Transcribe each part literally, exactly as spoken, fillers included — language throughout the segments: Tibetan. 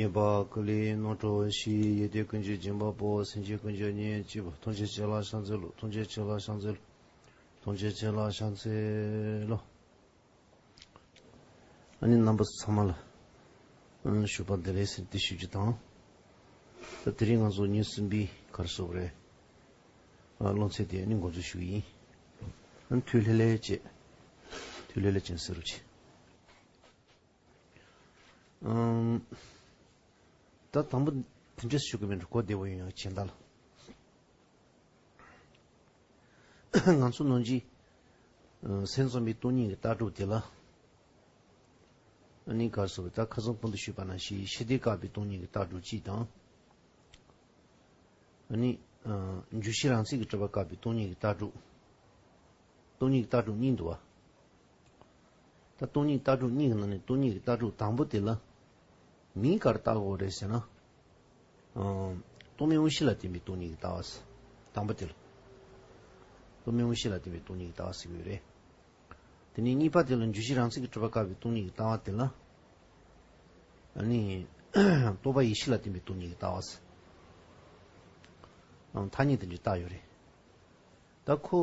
ཉེས་པ་ཀུན་ལས་རྣམ་གྲོལ་ཞི། ཡེ་གདོད་ཀུན་གྱི་སྦྱིན་པ་པོ། སེམས་ཅན་ཀུན་གྱི་གཉེན་གཅིག་པུ། ཐམས་ཅད་མཁྱེན་ལ་ཕྱག་འཚལ་ལོ། ཐམས་ཅད་མཁྱེན་ལ་ཕྱག་འཚལ་ལོ། ཐམས་ཅད་མཁྱེན་ལ་ཕྱག་འཚལ་ལོ། ཨ་ནི་རྣམ་པ་ཚང་མ་ལ་ཨ་ཞུ་བ་འདི་རེད་ཟེར་ཏེ་ཞུ་རྒྱུ་དང་། ད་དེ་རིང་ང་ཚོ་ཉིན་གསུམ་པའི་ག་རེ་ཟེར་དགོས་རེད། ཨ་སློབ་ཚན་དེ་ཨ་ནི་འགོ་འཛུགས་ཞུ་གི་ཡིན། ཨ་ནི་ཐུགས་ལྷོད་ལྷོད་བྱས། ཐུགས་ལྷོད་ལྷོད་བྱས་ཟེར་རོགས་བྱེད། ཨམ། ད་དང་པོ་དེ་འདྲས་ཞུ་གི་མིན་འགྲོ། གོ་བདེ་བོ་ཡོང་ཡག་བྱེད་ད་ལ། ང་ཚོ་ནང་གི་ཨ་སེམས་ཙམ་པའི་སྟོང་ཉིད་ཀྱི་ལྟ་གྲུབ་དེ་ལ། ཨ་ནི་ག་རེ་ཟེར་དགོས། ད་ཁ་སང་གོང་དུ་ཞུས་པ་ནང་བཞིན་ཤེས་ལྡན་དགག་པའི་སྟོང་ཉིད་ཀྱི་ལྟ་གྲུབ་གཅིག་དང་། ཨ་ནི་ཨ་འཇུག་གཞི་རང་མཚན་གྱིས་གྲུབ་པ་དགག་པའི་སྟོང་ཉིད་ཀྱི་ལྟ་གྲུབ། སྟོང་ཉིད་ཀྱི་ལྟ་གྲུབ་གཉིས་འདུག་བ། ད་སྟོང་ཉིད་ཀྱི་ལྟ་གྲུབ་གཉིས་ཀྱི་ནང་ནས་སྟོང་ཉིད་ཀྱི་ལྟ་གྲུབ་དང་པོ་དེ་ལ་མིང་ག་རེ་བཏགས་དགོས་རེད་ཟེར་ན། ཨ་རྟོག་མེད་དབང་ཤེས་ལ་བརྟེན་པའི་སྟོང་ཉིད་ཀྱི་ལྟ་བ་ཟེར། དང་པོ་དེ་ལ་རྟོག་མེད་དབང་ཤེས་ལ་བརྟེན་པའི་སྟོང་ཉིད་ཀྱི་ལྟ་བ་ཟེར་གྱི་ཡོད་རེད། དེ་ནས་གཉིས་པ་དེ་ལ་འཇུག་གཞི་རང་མཚན་གྱིས་གྲུབ་པ་དགག་པའི་སྟོང་ཉིད་ཀྱི་ལྟ་བ་དེ་ལ། ཨ་ནི་རྟོག་པ་ཡེ་ཤེས་ལ་བརྟེན་པའི་སྟོང་ཉིད་ཀྱི་ལྟ་བ་ཟེར། ཨང་ཐ་སྙད་དེ་འདྲ་བཏགས་ཡོད་རེད། ད་ཁོ་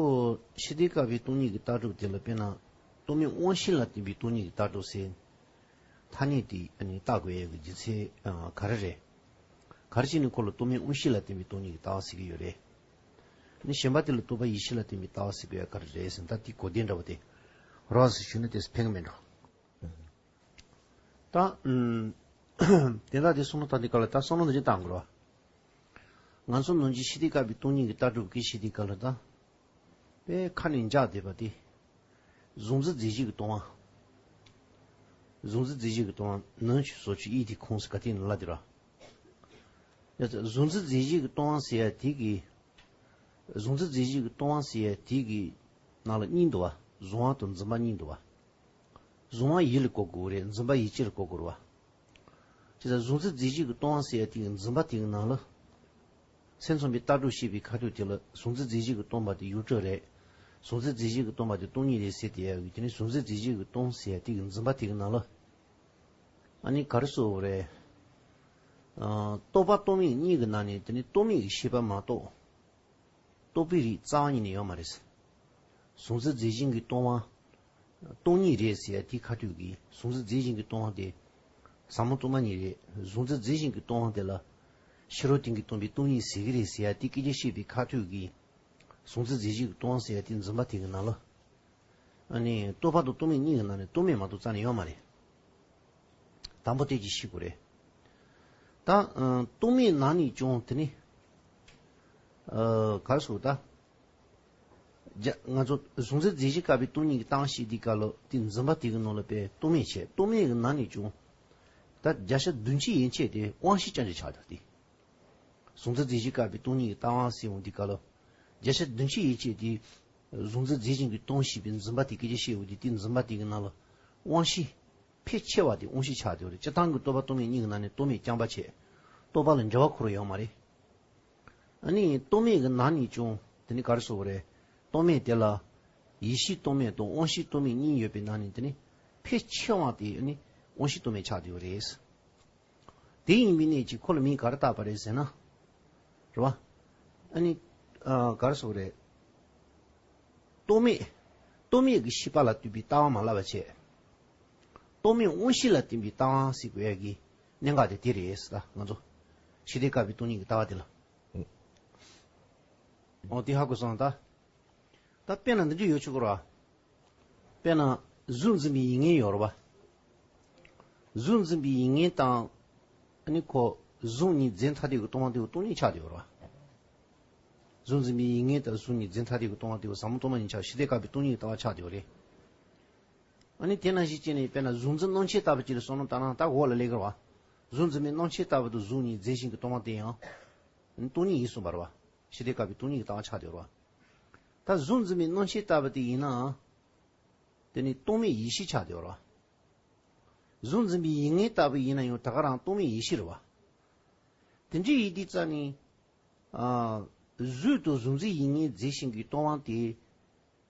ཤེས་ལྡན་དགག་པའི་སྟོང་ཉིད་ཀྱི་ལྟ་གྲུབ་དེ་ལ་དཔེར་ན་རྟོག་མེད་དབང་ཤེས་ལ་བརྟེན་པའི་སྟོང་ཉིད་ཀྱི་ལྟ་གྲུབ་ཟེར། ཐ་སྙད་དེ་ཨ་ནི་བཏགས་དགོས་ཡག་གི་རྒྱུ་མཚན་ཨ་ག་རེ་རེད། ག་རེ་བྱས་ནས་ཁོ་ལ་རྟོག་མེད་དབང་ཤེས་ལ་བརྟེན་པའི་སྟོང་ཉིད་ཀྱི་ལྟ་བ་ཟེར་གྱི་ཡོད་རེད། ཨ་ནི་གཞན་པ་དེ་ལ་རྟོག་པ་ཡེ་ཤེས་ལ་བརྟེན་པའི་ལྟ་བ་ཟེར་དགོས་ཡག་ག་རེ་རེད་ཟེར་ན། ད་དེ་གོ་བདེ་འདྲ་བོ་དེ་རོགས་སུ་ཞུས་ན་དེ་ཕན་གི་མེད་འགྲོ། ད་ཨུམ། དེ་དག་དེ་བསམ་བློ་བཏང་དུས་སྐབས་ལ་ད་བསམ་བློ་འདི་བཞིན་བཏང་དགོས་རེད་བ། ང་ཚོ་ནང་བཞིན་ཤེས་ལྡན་དགག་པའི་སྟོང་ཉིད་ཀྱི་ལྟ་གྲུབ་ཀྱི་ཤེས་ལྡན་དགག་ལ་ད། པའི་ཁ་ནས་འཇགས་བསྡད་པ་དེ། གཟུང་འཛིན་རྫས་གཞན་གྱིས་སྟོང་བ། གཟུང་འཛིན་རྫས་གཞན་གྱིས་སྟོང་བ་ནང་ཆོས་སོ་ཆོས་ཡིད་དེ་ཁོངས་སུ་ག་དེ་ནས་ལ་དེ་ར། ཡ་གཟུང་འཛིན་རྫས་གཞན་གྱིས་སྟོང་བ་ཟེར་ཡ་དེ་གི། གཟུང་འཛིན་རྫས་གཞན་གྱིས་སྟོང་བ་ཟེར་ཡ་དེ་གི་ནང་ལ་གཉིས་འདུག་བ། གཟུང་བ་དང་འཛིན་པ་གཉིས་འདུག་བ། གཟུང་བ་ཡིད་ལ་གོ་དགོས་རེད། འཛིན་པ་ཡིད་སྤྱི་ལ་གོ་དགོས་རེད་བ། ཅེས་གཟུང་འཛིན་རྫས་གཞན་གྱིས་སྟོང་བ་ཟེར་ཡ་དེ་གི་འཛིན་པ་དེ་གི་ནང་ལ། སེམས་ཙམ་པའི་ལྟ་གྲུབ་བཤད་པའི་ཁ་ཐུག་དེ་ལ་གཟུང་འཛིན་རྫས་གཞན་གྱིས་སྟོང་པ་དེ་ཡུལ་གྲུབ་རེད། གཟུང་འཛིན་རྫས་གཞན་གྱིས་སྟོང་པ་དེ་སྟོང་ཉིད་རེད་ཟེར་དེ་ཡ་གི་དེ་ནི་གཟུང་འཛིན་རྫས་གཞན་གྱིས་སྟོང་ཟེར་ཡ་དེ་གི་འཛིན་པ་དེ་གི་ནང་ལ། ཨ་ནི་ག་རེ་ཟེར་དགོས་རེད། ཨ་རྟོག་པ་རྟོག་མེད་གཉིས་ཀྱི་ནང་ནས་དེ་ནི་རྟོག་མེད་ཀྱི་ཤེས་པ་མ་གཏོགས། རྟོག་པའི་རིགས་རྩ་བ་ཉིད་ནས་ཡོད་མ་རེད། གཟུང་འཛིན་རྫས་གཞན་གྱིས་སྟོང་བ། སྟོང་ཉིད་རེད་ཟེར་ཡ་དེ་ཁ་ཐུག་གི་གཟུང་འཛིན་རྫས་གཞན་གྱིས་སྟོང་བ་དེ། ཟབ་མོ་སྟོང་པ་ཉིད་རེད། གཟུང་འཛིན་རྫས་གཞན་གྱིས་སྟོང་བ་དེ་ལ། ཕྱི་རོལ་དོན་གྱིས་སྟོང་པའི་སྟོང་ཉིད་ཟེར་གྱི་རེད་ཟེར་ཡ་དེ་སྐད་ཆ་བཤད་པའི་ཁ་ཐུག་གི། གཟུང་འཛིན་རྫས་གཞན་གྱིས་སྟོང་བ་ཟེར་ཡ་དེ་འཛིན་པ་དེ་གི་ནང་ལ། ཨ་ནི་རྟོག་པ་དང་རྟོག་མེད་གཉིས་ཀྱི་ནང་ནས་རྟོག་མེད་མ་གཏོགས་རྩ་ནས་ཡོད་མ་རེད། དང་པོ་དེ་ཅིག་ཤེས་དགོས་རེད། ད་ཨ་རྟོག་མེད་ནང་ནས་ཀྱང་དེ་ནི་ཨ་ག་རེ་ཟེར་ད། རྒྱ་ང་ཚོ་གཟུང་འཛིན་རྫས་གཞན་དགག་པའི་སྟོང་ཉིད་ཀྱི་ལྟ་བ་ཤེས་དུས་སྐབས་ལ་དེ་འཛིན་པ་དེ་གི་ནང་ལ་དཔེ་རྟོག་མེད་བྱས། རྟོག་མེད་ཀྱི་ནང་ནས་ཀྱང་ད་བརྒྱ་ཆ་བདུན་ཅུ་ཡན་ཆད་དེ་དབང་ཤེས་ཅན་གྱི་ཆགས་འདུག་སྟེ། གཟུང་འཛིན་རྫས་གཞན་དགག་པའི་སྟོང་ཉིད་ཀྱི་ལྟ་བ་ཟེར་འོང་དུས་སྐབས་ལ། བརྒྱ་ཆ་བདུན་ཅུ་ཡན་ཆད་དེ། གཟུང་འཛིན་རྫས་གཞན་གྱིས་སྟོང་ཞེས་པའི་འཛིན་པ་དེ་སྐད་ཆ་བཤད་འོང་དུས་དེ་འཛིན་པ་དེ་གི་ནང་ལ། དབང་ཤེས། ཕལ་ཆེ་བ་དེ་དབང་ཤེས་ཆགས་བསྡད་པ་རེད། སྤྱིར་བཏང་གི་རྟོག་པ་རྟོག་མེད་གཉིས་ཀྱི་ནང་ནས་རྟོག་མེད་རྐྱང་པ་བྱས། རྟོག་པ་ལ་འགྱུར་བ་འཁོར་ཡོད་མ་རེད། ཨ་ནི་རྟོག་མེད་ཀྱི་ནང་ནས་ཀྱང་དེ་ནི་ག་རེ་ཟེར་དགོས་རེད། རྟོག་མེད་དེ་ལ། ཡེ་ཤེས་རྟོག་མེད་དང་དབང་ཤེས་རྟོག་མེད་གཉིས་ཡོད་པའི་ནང་ནས་དེ་ནི། ཕལ་ཆེ་བ་དེ་ཨ་ནི་དབང་ཤེས་རྟོག་མེད་ཆགས་བསྡད་པ་རེད། དེ་ཡིན་པའི་གནད་ཀྱིས་ཁོ་ལ་མིང་ག་རེ་བཏགས་པ་རེད་ཟེར་ན། རེད་བ། ཨ་ནི། ཨ་ག་རེ་ཟེར་དགོས་རེད། རྟོག་མེད། རྟོག་མེད་ཀྱི་ཤེས་པ་ལ་ལྟོས་པའི་ལྟ་བ་མ་ལབ་པ་བྱས། རྟོག་མེད་དབང་ཤེས་ལ་བརྟེན་པའི་ལྟ་བ་ཟེར་དགོས་ཡ་གི་གནད་འགག་དེ་དེ་རེད་ཟེར། ད་ང་ཚོ་ཤེས་ལྡན་དགག་པའི་སྟོང་ཉིད་ཀྱི་ལྟ་བ་དེ་ལ། འོ་དེ་ཧ་གོ་སོང་ད། ད་དཔེར་ན་འདི་འདྲ་ཡོད་ཆོག་གི་རེད་བ། དཔེར་ན་གཟུགས་འཛིན་པའི་ཡིད་ངེས་ཡོད་རེད་བ། གཟུགས་འཛིན་པའི་ཡིད་ངེས་དང་། ཨ་ནི་ཁོ་གཟུགས་གཉིས་རྫས་ཐ་དད་ཀྱི་སྟོང་པ་དེ་སྟོང་ཉིད་ཆགས་བསྡད་ཡོད་རེད་བ། གཟུགས་འཛིན་པའི་ཡིད་ངེས་དང་གཟུགས་གཉིས་རྫས་ཐ་དད་ཀྱི་སྟོང་པ་དེ་ཟབ་མོ་སྟོང་པ་ཉིད་ཆགས། ཤེས་ལྡན་དགག་པའི་སྟོང་ཉིད་ཀྱི་ལྟ་བ་ཆགས་བསྡད་ཡོད་རེད། ཨ་ནི་དེ་ནང་བཞིན་བྱས་ནས་དཔེར་ན་གཟུགས་འཛིན་སྣང་མཆེད་ལྟ་བུ་ཅིག་ལ་བསམ་བློ་བཏང་ན་ད་འོག་ལ་སླེབས་ཀྱི་རེད་བ། གཟུགས་འཛིན་པའི་སྣང་མཆེད་ལྟ་བུ་དང་གཟུགས་གཉིས་རྫས་གཞན་གྱི་སྟོང་པ་དེ་ཡང་། སྟོང་ཉིད་ཡིན་གསུངས་པ་རེད་བ། ཤེས་ལྡན་དགག་པའི་སྟོང་ཉིད་ཀྱི་ལྟ་བ་ཆགས་བསྡད་ཡོད་རེད་བ། ད་གཟུགས་འཛིན་པའི་སྣང་མཆེད་ལྟ་བུ་དེ་ཡིན་ནའང་། དེ་ནི་རྟོག་མེད་ཡེ་ཤེས་ཆགས་བསྡད་ཡོད་རེད་བ། གཟུགས་འཛིན་པའི་ཡིད་ངེས་ལྟ་བུ་ཡིན་ན་ཡང་ད་ག་རང་རྟོག་མེད་ཡེ་ཤེས་རེད་བ། དེ་འདྲ་ཡིན་དུས་ཙ་ནི། ཨ། གཟུགས་དང་གཟུགས་འཛིན་ཡིད་ངེས་རྫས་གཞན་གྱི་སྟོང་པ་དེ།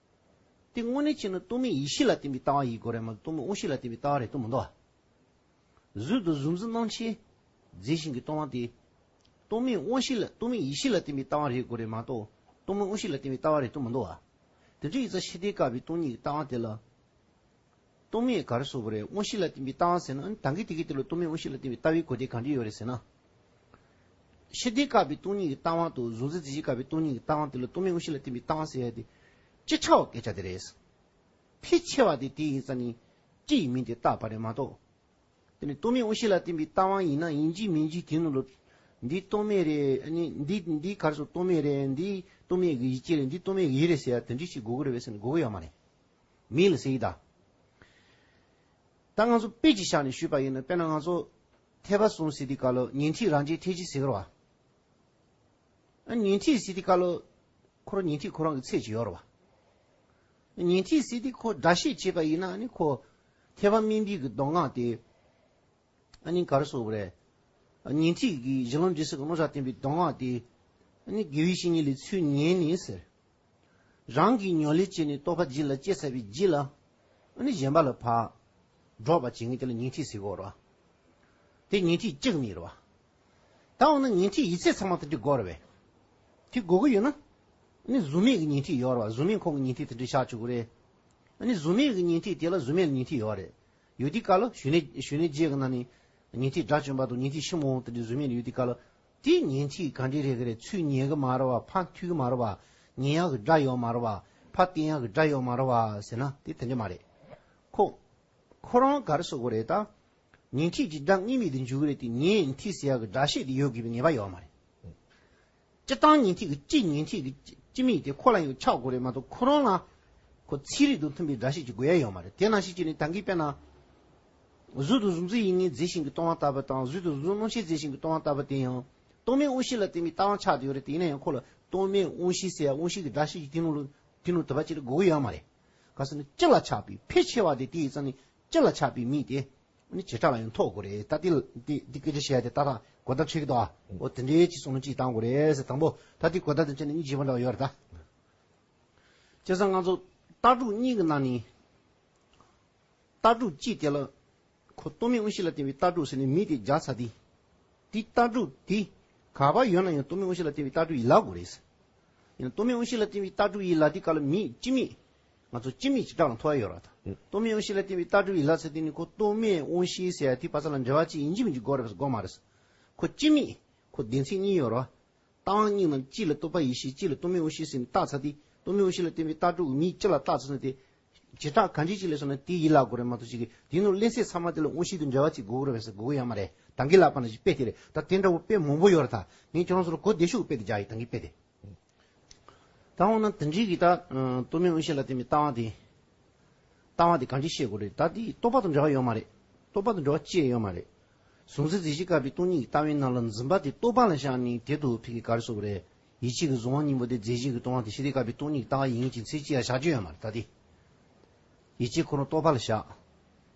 དེ་དངོས་གནས་བྱས་ན་རྟོག་མེད་ཡེ་ཤེས་ལ་བརྟེན་པའི་ལྟ་བ་ཡིན་དགོས་རེད་མ་གཏོགས་རྟོག་མེད་དབང་ཤེས་ལ་བརྟེན་པའི་ལྟ་བ་རེད་དུ་མི་འདུག་བ། གཟུགས་དང་གཟུགས་འཛིན་སྣང་མཆེད། རྫས་གཞན་གྱི་སྟོང་པ་དེ། རྟོག་མེད་དབང་ཤེས་ལ་རྟོག་མེད་ཡེ་ཤེས་ལ་བརྟེན་པའི་ལྟ་བ་རེད་དགོས་རེད་མ་གཏོགས། རྟོག་མེད་དབང་ཤེས་ལ་བརྟེན་པའི་ལྟ་བ་རེད་དུ་མི་འདུག་བ། དེ་འདྲ་ཡིན་ཙང་ཤེས་ལྡན་དགག་པའི་སྟོང་ཉིད་ཀྱི་ལྟ་བ་དེ་ལ། རྟོག་མེད་ག་རེ་ཟེར་དགོས་རེད། དབང་ཤེས་ལ་བརྟེན་པའི་ལྟ་བ་ཟེར་ན། ཨ་ནི་ད་གིན་དེ་གི་དེ་ལ་རྟོག་མེད་དབང་ཤེས་ལ་བརྟེན་པའི་ལྟ་བའི་གོ་དོན་ག་འདྲ་ཡོད་རེད་ཟེར་ན། ཤེས་ལྡན་དགག་པའི་སྟོང་ཉིད་ཀྱི་ལྟ་བ་དང་གཟུང་འཛིན་རྫས་གཞན་དགག་པའི་སྟོང་ཉིད་ཀྱི་ལྟ་བ་དེ་ལ་རྟོག་མེད་དབང་ཤེས་ལ་བརྟེན་པའི་ལྟ་བ་ཟེར་ཡ་དེ། སྤྱི་ཆགས་པ་སྐད་ཆ་དེ་རེད། ཕལ་ཆེ་བ་དེ་དེ་ཡིན་ཙང་ནི། སྤྱི་ཡི་མིང་དེ་བཏགས་པ་རེད་མ་གཏོགས། དེ་ནི་རྟོག་མེད་དབང་ཤེས་ལ་བརྟེན་པའི་ལྟ་བ་ཡིན་ན་ཡིན་གཅིག་མིན་གཅིག་དེ་ནང་ལ། འདི་རྟོག་མེད་རེད། ཨ་ནི་འདི་འདི་ག་རེ་ཟེར། རྟོག་མེད་རེད། འདི་རྟོག་མེད་ཀྱི་ཡིད་ཀྱི་རེད། འདི་རྟོག་མེད་ཀྱི་ཡིད་རེད་ཟེར་ཡ་དེ་འདྲ་ཞིག་དགོས་ཀྱི་རེད་པས་ཟེར་ན་དགོས་ཀྱི་ཡོད་མ་རེད། མིང་ལ་ཟེར་གྱི་ད། ད་ང་ཚོ་དཔེ་ཅིག་བཞག་ནས་ཞུས་པ་ཡིན་ན། དཔེར་ན་ང་ཚོ་ཐེག་པ་གསུམ་ཟེར་དུས་སྐབས་ལ་ཉན་ཐོས་རང་རྒྱལ་ཐེག་ཆེན་ཟེར་གྱི་རེད་བ། ཨ་ཉན་ཐོས་ཟེར་དུས་སྐབས་ལ། ཁོ་རང་ཉན་ཐོས་ཁོ་རང་གི་ཚད་ཅིག་ཡོད་རེད་བ། ཉན་ཐོས་ཟེར་དུས་ཁོ་སྒྲ་བཤད་བྱས་པ་ཡིན་ན་ཨ་ནི་ཁོ། ཐེག་པ་དམན་པའི་གི་མདོ་སྔགས་དེ། ཨ་ནི་ག་རེ་ཟེར་དགོས་རེད། ཉན་ཐོས་ཀྱི་གཞི་ལམ་འབྲས་གསུམ་གྱི་རྣམ་གཞག་བསྟན་པའི་མདོ་སྔགས་དེ། ཨ་ནི་དགེ་བའི་བཤེས་གཉེན་ལས་ཚུར་ཉན་ནས་ཟེར། རང་གིས་ཉམས་ལེན་བྱས་ནས་རྟོགས་པ་རྒྱུད་ལ་སྐྱེས་ཚར་བའི་རྗེས་ལ། ཨ་ནི་གཞན་པ་ལ་ཕར་སྒྲོག་པ་བྱེད་མཁན་དེ་ལ་ཉན་ཐོས་ཟེར་གྱི་ཡོད་རེད་བ། དེ་ཉན་ཐོས་གཅིག་གཉིས་རེད་བ། ད་འོ་ན་ཉན་ཐོས་ཡིན་ཚད་ཚང་མ་དེ་འདྲ་དགོས་རེད་པས། དེ་དགོས་ཀྱི་ཡོད་ན། ཨ་ནི་གཟུགས་མེད་ཀྱི་ཉན་ཐོས་ཡོད་རེད་བ། གཟུགས་མེད་ཁོངས་ཀྱི་ཉན་ཐོས་དེ་འདྲ་ཆགས་བཅུག་གི་རེད། ཨ་ནི་གཟུགས་མེད་ཀྱི་ཉན་ཐོས་དེ་ལ་གཟུགས་མེད་ལ་ཉན་ཐོས་ཡོད་རེད། ཡོད་དུས་སྐབས་ལ་ཞི་གནས་ཞི་གནས་རྗེ་གི་ནང་ནས་ཉན་ཐོས་དགྲ་བཅོམ་པ་དང་ཉན་ཐོས་ཤི་མོ་དེ་འདྲའི་གཟུགས་མེད་ལ་ཡོད་དུས་སྐབས་ལ། དེ་ཉན་ཐོས་ག་འདྲ་རེད་གི་རེད། ཚུར་ཉན་གི་མ་རེད་བ། ཕར་མཐུད་གི་མ་རེད་བ། ཉན་ཡག་གི་སྒྲ་ཡོད་མ་རེད་བ། ཕར་བསྟན་ཡག་གི་སྒྲ་ཡོད་མ་རེད་བ་ཟེར་ན་དེ་དེ་འདྲ་མ་རེད། ཁོ། ཁོ་རང་ག་རེ་ཟེར་དགོས་རེད་ད། ཉན་ཐོས་ཀྱི་སྒྲ་དངོས་མེད་དུ་འཇུག་གི་རེད་དེ། ཉན་ཐོས་ཟེར་ཡག་གི་སྒྲ་བཤད་དེ་ཡོད་དགོས་པའི་ངེས་པ་ཡོད་མ་རེད། སྤྱིར་བཏང་ཉན་ཐོས་ཀྱི་སྤྱི་ཉན་ཐོས་ཀྱི་སྤྱི་མིང་དེ་ཁོ་ལ་ཡང་ཆགས་དགོས་རེད་མ་གཏོགས། ཁོ་རང་ལ་ཁོ་ཚན་རིག་དང་མཐུན་པའི་སྒྲ་བཤད་ཅིག་དགོས་ཡ་ཡོད་མ་རེད། དེ་ནང་བཞིན་བྱས་ནས་ད་གིན་དཔེར་ན། གཟུགས་དང་གཟུགས་འཛིན་ཡིན་ངེས་རྫས་གཞན་གྱི་སྟོང་པ་ལྟ་བུ་དང་། གཟུགས་དང་གཟུགས་རྣམ་ཤེས་རྫས་གཞན་གྱི་སྟོང་པ་ལྟ་བུ་དེ་ཡང་རྟོག་མེད་དབང་ཤེས་ལ་བརྟེན་པའི་ལྟ་བ་ཆགས་བསྡད་ཡོད་རེད། དེ་ཡིན་ན་ཡང་ཁོ་ལ་རྟོག་མེད་དབང་ཤེས་ཟེར་ཡ་དབང་ཤེས་ཀྱི་སྒྲ་བཤད་ཅིག་དེ་ནང་ལ་དེ་ནང་དུ་བ་ཅིག་ལ་དགོས་ཀྱི་ཡོད་མ་རེད། ག་ཟེར་ན་སྤྱི་ལ་ཆགས་པའི་ཕལ་ཆེ་བ་དེ་དེ་ཡིན་ཙང་ནི་སྤྱི་ལ་ཆགས་པའི་མིང་དེ། ནི་བྱེ་བྲག་ལ་ཡང་ཐོགས་དགོས་རེད། ད་དེ་ལ་དེ་དེ་སྐད་ཆ་བཤད་ཡ་དེ་ཏག་ཏག་གོ་བརྡ་འཕྲོད་ཀྱི་འདུག་ཨ། འོ་དེ་འདྲའི་ཅིག་བསམ་བློ་ཅིག་བཏང་དགོས་རེད་ཟེར། དང་པོ་ད་དེ་གོ་བརྡ་དེ་བྱས་ནས་གཉིས་བྱེད་པ་འདྲ་བ་ཡོད་རེད་ད། བྱས་ཙང་ང་ཚོ་ལྟ་གྲུབ་གཉིས་ཀྱི་ནང་ནས་ལྟ་གྲུབ་གཅིག་དེ་ལ་ཁོ་རྟོག་མེད་དབང་ཤེས་ལ་བརྟེན་པའི་ལྟ་གྲུབ་ཟེར་ནས་མིང་དེ་སྦྱར་ཚར་དུས། དེ་ལྟ་གྲུབ་དེ་ག་པར་ཡོད་ན་ཡང་རྟོག་མེད་དབང་ཤེས་ལ་བརྟེན་པའི་ལྟ་གྲུབ་ཡིན་ལབ་དགོས་རེད། ཡིན་ན་རྟོག་མེད་དབང་ཤེས་ལ་བརྟེན་པའི་ལྟ་གྲུབ་ཡིན་ལབ་དུས་སྐབས་ལ་མིང་སྤྱི་མིང་། ང་ཚོ་སྤྱི་མིང་བྱེ་བྲག་ལ་ཐོགས་ཡ་ཡོད་རེད་ད། ཡིན། རྟོག་མེད་དབང་ཤེས་ལ་བརྟེན་པའི་ལྟ་གྲུབ་ཡིན་ལབ་ཚེ་དེ་ནི་ཁོ་རྟོག་མེད་དབང་ཤེས་ཟེར་ཡ་དེ་བར་མཚམས་ལ་འབྲེལ་བ་ཅིག་ཡིན་གཅིག་མིན་གཅིག་དགོས་རེད་པས་དགོས་མ་རེད། ཁོ་སྤྱི་མིང་། ཁོ་སྡེ་ཚན་གཉིས་ཡོད་རེད་བ། ལྟ་བ་གཉིས་ནང་གཅིག་ལ་རྟོག་པ་ཡེ་ཤེས། གཅིག་ལ་རྟོག་མེད་དབང་ཤེས་ཟེར་ནས་བཏགས་ཚར་དུས། རྟོག་མེད་དབང་ཤེས་ལ་བརྟེན་པའི་ལྟ་གྲུབ་ཀྱི་མིང་སྤྱི་ལ་བཏགས་ཚར་ན་དེ། བྱེ་བྲག་གང་ཅི་ཅིག་ལ་སོང་ན་དེ་ཡིན་ལབ་དགོས་རེད་མ་གཏོགས། ཅིག་གིས་དེའི་ནང་སླེབས་ཚད་ཚང་མ་དེ་ལ་དབང་ཤེས་དང་འབྲེལ་བ་ཅིག་དགོས་ཀྱི་རེད་པས་ཟེར་དགོས་ཀྱི་ཡོད་མ་རེད། ད་གིན་ལབ་པ་ནང་བཞིན་དཔེ་དེ་རེད། ད་དེ་འདྲ་བོ་དཔེ་མང་པོ་ཡོད་རེད་ད། ངས་ཁྱོད་རང་ཚོ་ལ་གོ་བདེ་ཤོས་ཀྱི་དཔེ་དེ་སྦྱར་ཡིན། ད་གིན་དཔེ་དེ། ད་འོ་ན་དེ་འདྲའི་གི་ད་ཨ་རྟོག་མེད་དབང་ཤེས་ལ་བརྟེན་པའི་ལྟ་བ་དེ། ལྟ་བ་དེ་གང་ཅི་བཤད་དགོས་རེད། ད་དེ་རྟོག་པ་དང་འབྲེལ་བ་ཡོད་མ་རེད། རྟོག་པ་དང་འབྲེལ་བ་ཅི་ཡང་ཡོད་མ་རེད། གཟུང་འཛིན་རྫས་གཞན་དགག་པའི་སྟོང་ཉིད་ཀྱི་ལྟ་བའི་ནང་ལ་འཛིན་པ་དེ་རྟོག་པ་ལ་བཞག་ནས་དེ་དང་ཕ་གི་ག་རེ་ཟེར་དགོས་རེད། ཡིད་ཆེས་ཀྱི་གཟུང་བ་གཉིས་པོ་དེ་རྫས་གཞན་གྱི་སྟོང་པ་དེ་ཤེས་ལྡན་དགག་པའི་སྟོང་ཉིད་ཀྱི་ལྟ་བ་ཡིན་ཅིང་ཚད་གཅིག་ཡང་བཞག་རྒྱུ་ཡོད་མ་རེད། ད་དེ། ཡིད་ཆེས་ཁོ་རང་རྟོག་པ་ལ་བཞག་